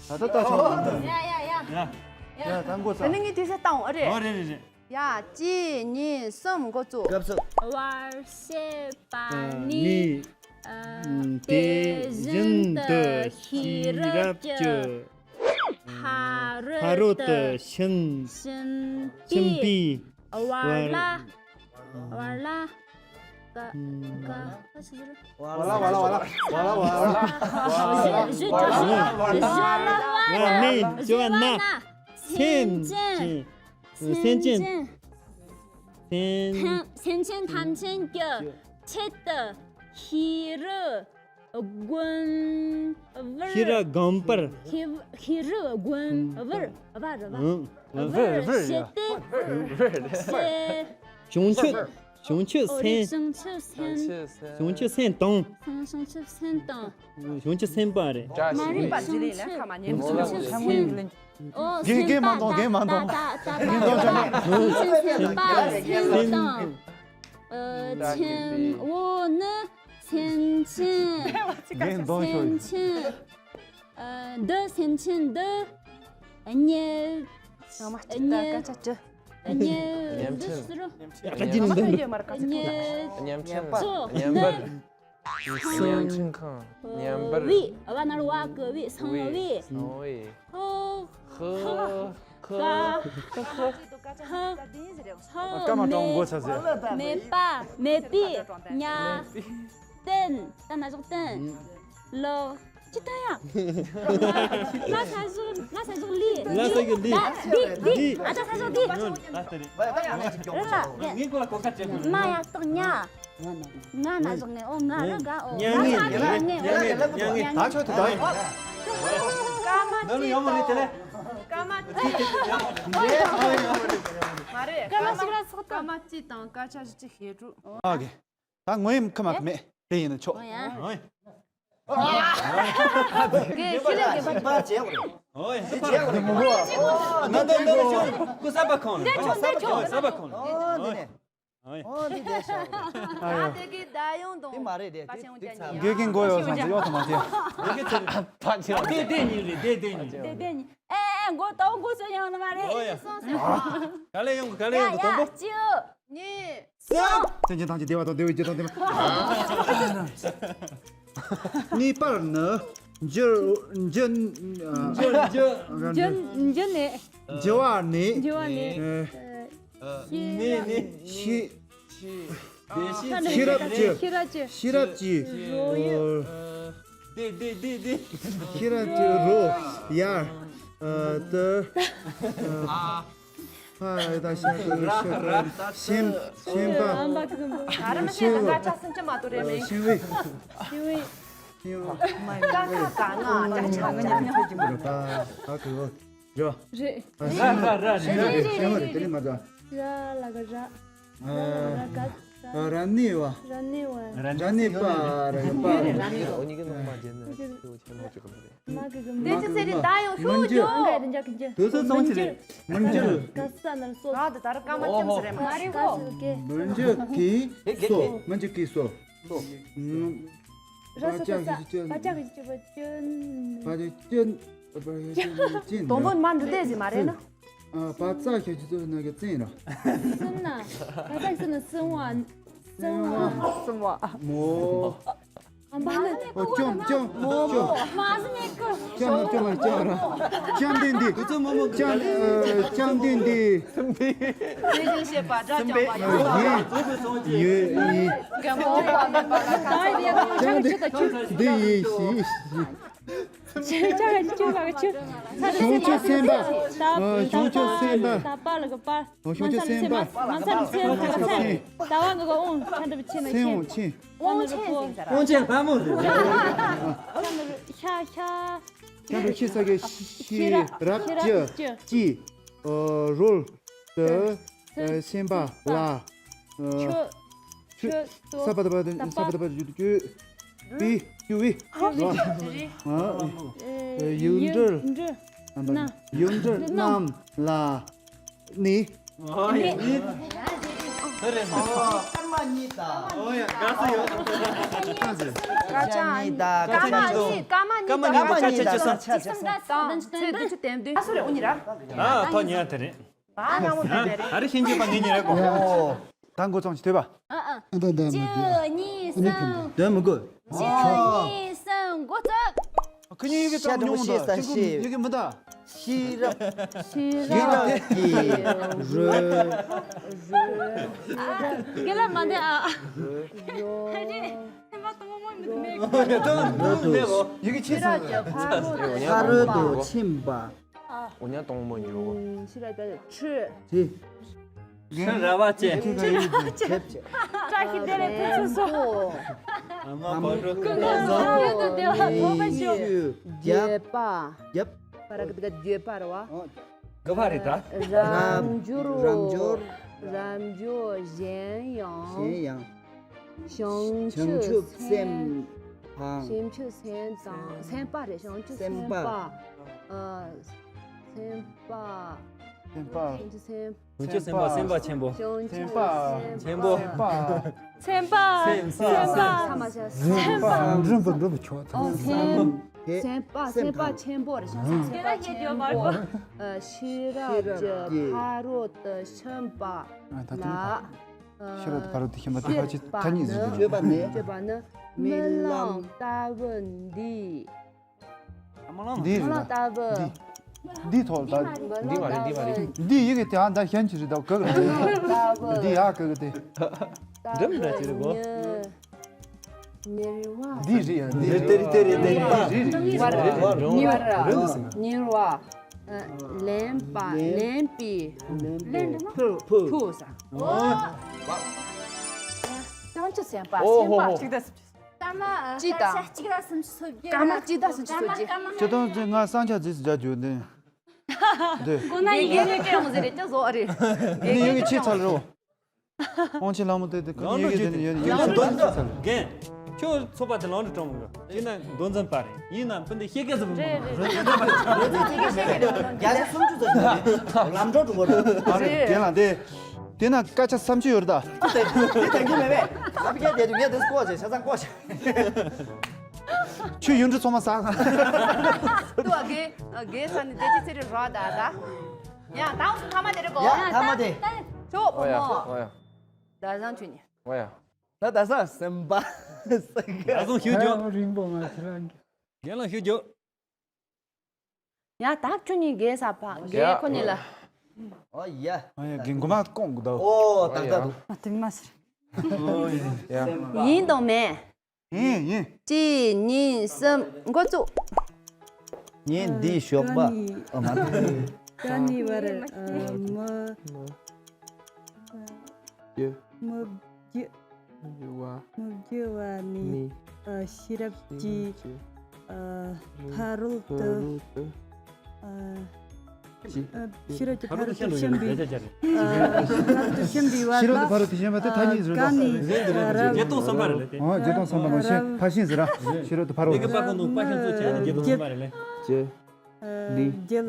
ད་ད་ད་ཆོག་ཡ་ཡ་ཡ། ཡ། ཡ་ད་མགོ་ཚོས། ད་ནི་ངས་དུས་ཚོད་བཏང་ཨ་རེད། ཨོ་རེད་རེད་རེད། ཡ། གཅིག་གཉིས་གསུམ། འགོ་བཙུགས། སྐབས་སུ། བར་བཤད་པ་ནི། ནི། ཨ། དེ་བཞིན་དུ་ཤེས་རབ་ཀྱི་ཕ་རོལ་ཕ་རོལ་ཏུ་ཕྱིན་ཕྱིན་པའི་བར་ལ། བར་ལ། ག་ག་ག་ཆི་ཟེར། བ་ལ་བ་ལ་བ་ལ་བ་ལ་བ་ལ་བ་ལ། བ་ནི་བཞི་བ་ན། སེམས་ཅན། སེམས་ཅན། སེམས། སེམས་ཅན་ཐམས་ཅད་ཀྱི་ཆེད་དུ་ཤེས་རིག་བསྒོམ་པར། ཤེས་རིག་བསྒོམ་པར། ཤེས་ཤེས་རིག་བསྒོམ་པར། བར་བར་བར། བར་བར་བྱེད་དེ། བྱེད། བྱང་ཆུབ་བྱང་ཆུབ་སེམས། བྱང་ཆུབ་སེམས། བྱང་ཆུབ་སེམས་དང་། བྱང་ཆུབ་སེམས་དང་། བྱང་ཆུབ་སེམས་དཔའ་རེད། མ་རིག་པ་བརྗེ་ལེན་ལ་ཁ་མ་ཉན། བྱང་ཆུབ་སེམས། ཨོ། རྒན་རྒན་མ་གཏོང་། རྒན་མ་གཏོང་། ད་ད་ད་ད་ད། སེམས་དཔའ་སེམས་དང་། ཨ། ཆེན་པོ་ནི་སེམས་ཅན། རྒན་གཏོང་ཤོག་སེམས་ཅན། ཨ། འདི་སེམས་ཅན་འདི། རྙེད། ཡང་མ་གཅིག་ད་སྐད་ཆ་དྲི། རྙེད། འདི་ཟེར་རོ། ཡ་ད་ཅི་ནི་འདི། རྙེད། བརྙན་འཕྲིན། བརྙན་པར། བརྙན་འཕྲིན་ཁང་། བརྙན་པར། བི། བ་ན་རོ་བ་གི་བི། སང་བི། སང་བི། ཧོ། ཧོ། ཧ། ཧ། ཧ། སྐར་མ་གྲངས་མགོ་ཚ་ཟེར། མེད་པ། མེད་པའི། ཉ། ཏན། ད་ན་ཟུག་ཏན། ལག་ཅི་ལྟ་ཡ། ང་ས་ཟུག་ང་ས་ཟུག་ལི། ང་ས་ཟུག་ལི། ད་འདི་འདི། ཨ་ད་ས་ཟུག་འདི། རེད་ལ། ངའི་གོ་ལ་གོ་ཁ་ཅན། མ་ཡ་སྟག་ཉ། ང་ན་ཟུག་ངེ་ཨོ། ང་ར་ག་ཨོ། ཉ་ངེ། ང་ས་ཟུག་ངེ་ཨོ། ཉ་ངེ། ད་ཆོག་ཏུ་ད། སྐར་མ་གཅིག་དང་། སྐར་མ་གཅིག་དང་། སྐར་མ་གཅིག་དང་། མ་རེད། སྐར་མ་གཅིག་ལ་སོགས་དང་། སྐར་མ་གཅིག་དང་སྐར་ཆ་བཞི་བཅུ་ཞེ་དྲུག་ཨོ་ཁེ། ད་ངོ་ཡིན་ཁ་མ་ཁ་མེད་དེ་ཡིན་ན་ཆོག་ཨོ་ཡ། ཨོ་ཡ། གི་ཤི་ལེ་གི་པ། ཨོ་ཡ། ནན་ཏན་ནན་ཏན་ཁོ་ས་པ་ཁོང་ལ། ས་པ་ཁོང་ལ། ཨོ་འདི་ནས། ས་པ་ཁོང་ལ། ཨོ་འདི་ནས། ཨོ་འདི་དེ་ཤ། ཨ་ཡོ། དེ་གི་ད་ཡོང་དང་། དེ་མ་རེད་དེ། དེ་དེ་ཚ། དགེ་རྒན་མགོ་ཡོད་སོང་ཙང་ཡོད་ཐུབ་མ་ཐུབ། དེ་དེ་གཉིས་རེད། དེ་དེ་གཉིས་རེད། དེ་དེ་གཉིས། ཨེ་ཨེ་མགོ་ཏོག་མགོ་ཚོ་ཡོང་ནི་མ་རེད། ཨོ་ཡ། ག་ལེ་ཡོང་གི། ག་ལེ་ཡོང་གི། དང་པོ། གཅིག་གཉིས། གསུམ། བཙན་གྱི་ཐང་གི་བདེ་བ་དང་བདེ་བའི་རྒྱུ་དང་བདེ་བ། གཉིས་པར་ནི། འགྱུར་འགྱུར་འགྱུར་འགྱུར་འགྱུར་ནས། འགྱུར་བ་ནས། འགྱུར་བ་ནས། ཨེ། ནས་ནས། ཤེས། ཤེས་རབ་ཀྱི། ཤེས་རབ་ཀྱི། ཤེས་རབ་ཀྱི། རོ་ཡོད། ཨ། དེ་དེ་དེ་དེ། ཤེས་རབ་ཀྱི་རོ་ཡར། ཨ། ཏི། ཨ། ཕ་ད་ཤ་ཏི་ཤ་ཏི་ཤིན་ཤིན་པ། ཨ་མ་གི་གི་མོ། ཨ་ར་མ་ཤེས་ལ་ཀ་ཆ་སུན་ཅི་མ་ཏོ་རེ་མེ། ཤིན་བི། ཤིན་བི། ཤིན་བི། ཀ་ཀ་ཀ་ང་ཀ་ཆ་ཀ་ཆ། ད་ད་གི་རོ། རོ། རེད། ཨ། ར་ར་ར་ར། ཤེས་རབ་རེད། ཤེས་རབ་རེད། དེ་ནི་མ་ད། ར་ལ་ག་ར། ཨ། ར་ག་ར། ར་ནི་བ། ར་ནི་བ། ར་ནི་པ། ར་ནི་པ། ར་ནི་པ། འོ་ཉི་གི་ནང་མ་ཇེ་ནི་ཆེན་མོ་ཅིག་གམ་རེད། མ་གི་གི་མ། དེ་ཅི་ཟེར་རེད། ད་ཡང་ཤོད་རྒྱུ། ཨང་ག་དེ་འཇག་གི་འཇག་དུས་ཚོད་ཙམ་ཅི་རེད། མི་འགྱུར། ག་ས་ན་སོ། ག་དེ་ད་ར་ཀ་མ་ཅམ་ཟེར་རེད་མ། མ་རེད་གོ། མི་འགྱུར་གི་སོ། མི་འགྱུར་གི་སོ། ར་སོ་ག་ས། བ་ཅག་གི་ཅི་བ་ཅན། བ་ཅན། ཅན། དང་པོ་མ་འདི་ལྟས་ཟིན་མ་རེད་ན། ཨ། བ་ཙ་ཞབས་ཀྱུ་ཙ་ན་གི་ཙན་ར། སུན་ན། བ་ཙ་སུན་ན་སུན་བ། སུན་བ། སུན་བ། མོ། ཨ་མ་ན། ཨོ་ཅོམ་ཅོམ་ཅོམ། མ་ཟི་མེ་ཀུ། ཅོམ་ན་ཅོམ་ན་ཅོམ་ར། ཅོམ་དེ་འདི། ཅོམ་ཨ། ཅོམ་དེ་འདི། དེ་བཞིན་གཤེགས་པ་དགྲ་བཅོམ་པ་ཡང་། ཡོད་ཡིན། རྒན་པོ་དཔའ་མེད་པ་ལ་ཁ་ཚ། ཅོམ་དེ་འདི་ཡིན་ཞིག། ཆ་ག་ཆུ་ག་ཆུ། བྱང་ཆུབ་སེམས་དཔའ། ཨ། བྱང་ཆུབ་སེམས་དཔའ། ད་པ་ལ་ག་པ། ཨ། བྱང་ཆུབ་སེམས་དཔའ། མ་ཚ་ལ་ཚེ། མ་ཚ་ལ་ཚེ། ད་བ་ག་ག་འོང་། ཆ་འདྲ་བ་ཆེ་ན་ཆེ། འོང་ཆེ། དབང་ཆེན་ཟེར་ཟེར་ར། དབང་ཆེན་ལྷ་མོ་རེད། ཤ་ཤ། ཤ་འགྲོ་ཤི་ས་གི་ཤི་རབ་ཀྱི་ཀྱི། ཨ། རོལ་ཏུ་སེམས་པ་ལ། ཨ། ཆུ། ཆུ། ཆུ། ས་པ་ད་པ་ད་ས་པ་ད་པ་ཡུ་ཏུ་ཀྱུ། པི། ཀྱུ་བི། ཨ། ཡུལ་འབྲེལ། ན། ཡུལ་འབྲེལ་རྣམས་ལ་ནི། ཨོ་ཡ། ནི། དེ་རེད། ཨོ། སྐར་མ་གཉིས་དང་། ཨོ་ཡ། དགའ་སུ་ཡོད། སྐར་མ་གཉིས་དང་། སྐར་མ་གཉིས། སྐར་མ་གཉིས་དང་། སྐར་མ་གཉིས་དང་། ཅི་སུམ་ཅི་སུམ་ཅི་སུམ་ཅི་སུམ་ཅི་སུམ་ཅི་སུམ་ཅི་སུམ་ཅི་སུམ་ཅི་སུམ་ཅི་སུམ་ཅི་སུམ་ཅི་སུམ་ཅི་སུམ་ཅི་སུམ་ཅི་སུམ་ཅི། ཨ་སུ་རེད། ཨོ་ཉི་ར། ཨ། ཐོ་ཉི་ཨ་དེ་རེད། ཨ། ནང་མོ་དེ་རེད། ཨ་རི་ཤིན་ཅི་པ་ངེད་ཉི་ར་གོ། ཨོ། ད་འགོ་བཙོང་ཅི་ཐོས་པ། ཨ་ཨ། ཨ་ད་ད་མི་གཅིག་གཉིས་གསུམ། དོན་མི་དགོས། གཅིག་གཉིས་གསུམ་འགོ་བཙུགས། ཁ་ཉིན་ཡི་གེ་ཤ་ཀྲང་ཉུང་ད། ཤ་ཀྲང་ཡི་གེ་མི་ད། ཤེས་རབ། ཤེས་རབ་ཀྱི་རོལ། རྒན་ལགས་མ་འདས་ཨ། ཨ་རེ། ཐེངས་མ་དང་པོ་མི་འདུག་མེད། ཡི་གེ་ཆེ་ས། ཕ་རོལ་ཏུ་ཕྱིན་པ། འོ་ཉག་གཏོང་མོ་ཉོ། ཤེས་རབ་ཀྱི་ཁྲི། ཁྲི། ཁྲི་ར་བ་ཅན། ཁྲི་ར་བ་ཅན། བཀྲ་ཤིས་བདེ་ལེགས་ཕུན་སུམ་ཚོགས། ཨ་མ་བག་གྲོ་ཀུན་ལ་བཟང་། ཡུན་དུ་བདེ་བ་ཐོབ་པར་ཤོག། བརྒྱད་པ། བརྒྱད། པ་ར་གི་དག་བརྒྱད་པ་ར་བ། ག་པ་རེད་ད། རབ་འབྱོར། རབ་འབྱོར། རབ་འབྱོར་གཞན་ཡང་། གཞན་ཡང་། བྱང་ཆུབ་སེམས་དང་། བྱང་ཆུབ་སེམས་དང་། སེམས་དཔའ་རེད། བྱང་ཆུབ་སེམས་དཔའ། སེམས་དཔའ། ཨ། སེམས་དཔའ། སེམས་དཔའ། བྱང་ཆུབ་སེམས། བྱང་ཆུབ་སེམས་དཔའ། སེམས་དཔའ་ཆེན་པོ། བྱང་ཆུབ་སེམས་དཔའ། སེམས་པ། སེམས་པ། སེམས་པ། སེམས་པ། ཚ་མ་བྱ། སེམས་པ། འགྲུབ་པ་འགྲུབ་པ་ཆོག་ཚང་མ། སེམས། སེམས་དཔའ། སེམས་དཔའ་ཆེན་པོ་རེད། བྱང་ཆུབ་སེམས་དཔའ་ཆེན་པོ། ཨ། ཤེས་རབ་ཀྱི་ཕ་རོལ་ཏུ་ཕྱིན་པ་ལ། ཨ། ཤེས་རབ་ཏུ་ཕ་རོལ་ཏུ་ཕྱིན་པ་དེ་ཕལ་ཆེར་ཐ་སྙད་ཟེར་རྒྱུ་རེད། སྤྱོད་པ་ནི། སྤྱོད་པ་ནི། རྨི་ལམ་ལྟ་བུ་འདི། འདི་རེད་ལ། འདི། འདི་ཐོག་ད། འདི་མ་རེད། འདི་མ་རེད། འདི་ཡི་གེ་དེ་ཨ་ད་གཞན་གྱི་རེད། ད་ག་ག་རེད། འདི་ཡ་ག་ག་དེ། འདི་མི་འདྲ་ཅི་རེད་གོ། འདི་རེད་ཡ། འདི་རེད། དེ་རེད། དེ་རེད། དེ་རེད། ཉེ་བར། ཉེ་བར། ཉེ་བར། ལེན་པ། ལེན་པའི། ཕུ། ཕུ་ས། བྱང་ཆུབ་སེམས་དཔའ། སེམས་དཔའ། གཅིག་དང་། སྐར་མ། གཅིག་དང་སུམ་ཅུ་སོ་བརྒྱད། སྐར་མ་གཅིག་དང་སུམ་ཅུ་སོ་བརྒྱད། སྤྱིར་བཏང་ཚེ་ང་སངས་རྒྱས་རྫས་སུ་སྦྱར་རྒྱུ་འདི། འདི། ཁོ་ན་ཡི་གེ་ནས་སྐད་ཡོང་ཟེར་རེད་ཅག་བཟོ་ཨ་རེད། འདི་ཡི་གེ་ཆེ་ཚར་རོ། དབང་ཆེན་ལྷ་མོ་དེ་དེ་ཁོ་ཡི་གེ་དེ་ནི་ཡོད་ནི་ཡི་གེ་ཆེ་ཚར་རོ། རྒན། ཁྱོད་ཚོགས་པ་དེ་ལོངས་སུ་སྤྲོད་མི་དགོས། ཡིན་ན་མདོ་འཛིན་པ་རེད། ཡིན་ན་སྤུན་ཟླ་ཤེས་གལ་ཟེར་བ་མ་རེད། རེད། རེད། རེད། རེད། རེད། རྒྱ་ཆ་སུམ་ཅུ་ཙམ་ཞིག་རེད། ལམ་འགྲོ་འགྲོ་གི་རེད། ཨ་རེད། རེད། རྒན་ལགས་དེ། དེ་ན་སྐད་ཆ་བསམ་ཚུལ་ཡོད་རེད་ད། དེ་དེ་དེང་གི་མེད་པས། ང་ཕ་གིར་བསྡད་དུས་ངས་དེ་བསྐོར་བྱས་ཆ་ཚང་བསྐོར་བྱས། ཁྱོད་ཡུལ་གྲུ་ཚང་མ་ཟ། ཏུ་ཨ་གེ་ཨ་གེ་ས་ནི་དེ་ཅི་ཚེ་རི་རོ་ད་ད། ཡ་ད་འུ་ཚོ་ཐ་མ་དེ་རེད་གོ། ཡ་ཐ་མ་དེ། ཅོ་ཨོ་ཡ། ཨོ་ཡ། ད་བཟང་ཆུ་ནི། ཨོ་ཡ། ད་ད་ས་སེམས་པ། ད་བཟང་ཞུ་རྒྱུ། རིང་པོ་མ་ཚེ་རང་གི། རྒན་ལགས་ཞུ་རྒྱུ། ཡ་ད་ཁྱོད་གཉིས་རྒན་ས་ཕ་རྒན་ཁོ་གཉིས་ལ། ཨོ་ཡ། ཨོ་ཡ་རྒན་མགོ་མ་སྐོང་གི་འདུག་ཨོ་ད་ད་འདུག་ཨ་དེ་མ་ཟེར། ཨོ་ཡ། ཡིན་དང་མེད། ཡིན་ཡིན། གཅིག་གཉིས་གསུམ་འགོ་བཙུགས། ངས་འདི་ཞོགས་པ་ཨ་མ་ཀ་ནི་བར་མི་ཀྱི་མི་བརྒྱུ་བ་མི་བརྒྱུ་བ་ནི་ནི་ཤེས་རབ་ཀྱི་ཕ་རོལ་ཏུ་ཕ་རོལ་ཏུ་ཨ། ཅི། ཨ། ཤེས་རབ་ཀྱི་ཕ་རོལ་ཏུ་ཕྱིན་པའི། ཨ། ཕ་རོལ་ཏུ་ཕྱིན་པའི་བར་ལ། ཤེས་རབ་ཀྱི་ཕ་རོལ་ཏུ་ཕྱིན་པ་དེ་ཐ་སྙད་ཟེར་བ། ཨ། རབ། བརྒྱད་སྟོང་གསུམ་པ་རེད་ལ་དེ། ཨོ་བརྒྱད་སྟོང་གསུམ་པ་མ་ཤེས་ཕར་ཕྱིན་ཟེར་ར། ཤེས་རབ་ཏུ་ཕ་རོལ། ལས་ཀྱི་པ་ཁོ་ནོ་པ་ཤིན་ཚོ་བྱས་ནས་བརྒྱད་སྟོང་གསུམ་པ་རེད་ལ། ཅི། ཨ། ལི། རྒྱལ།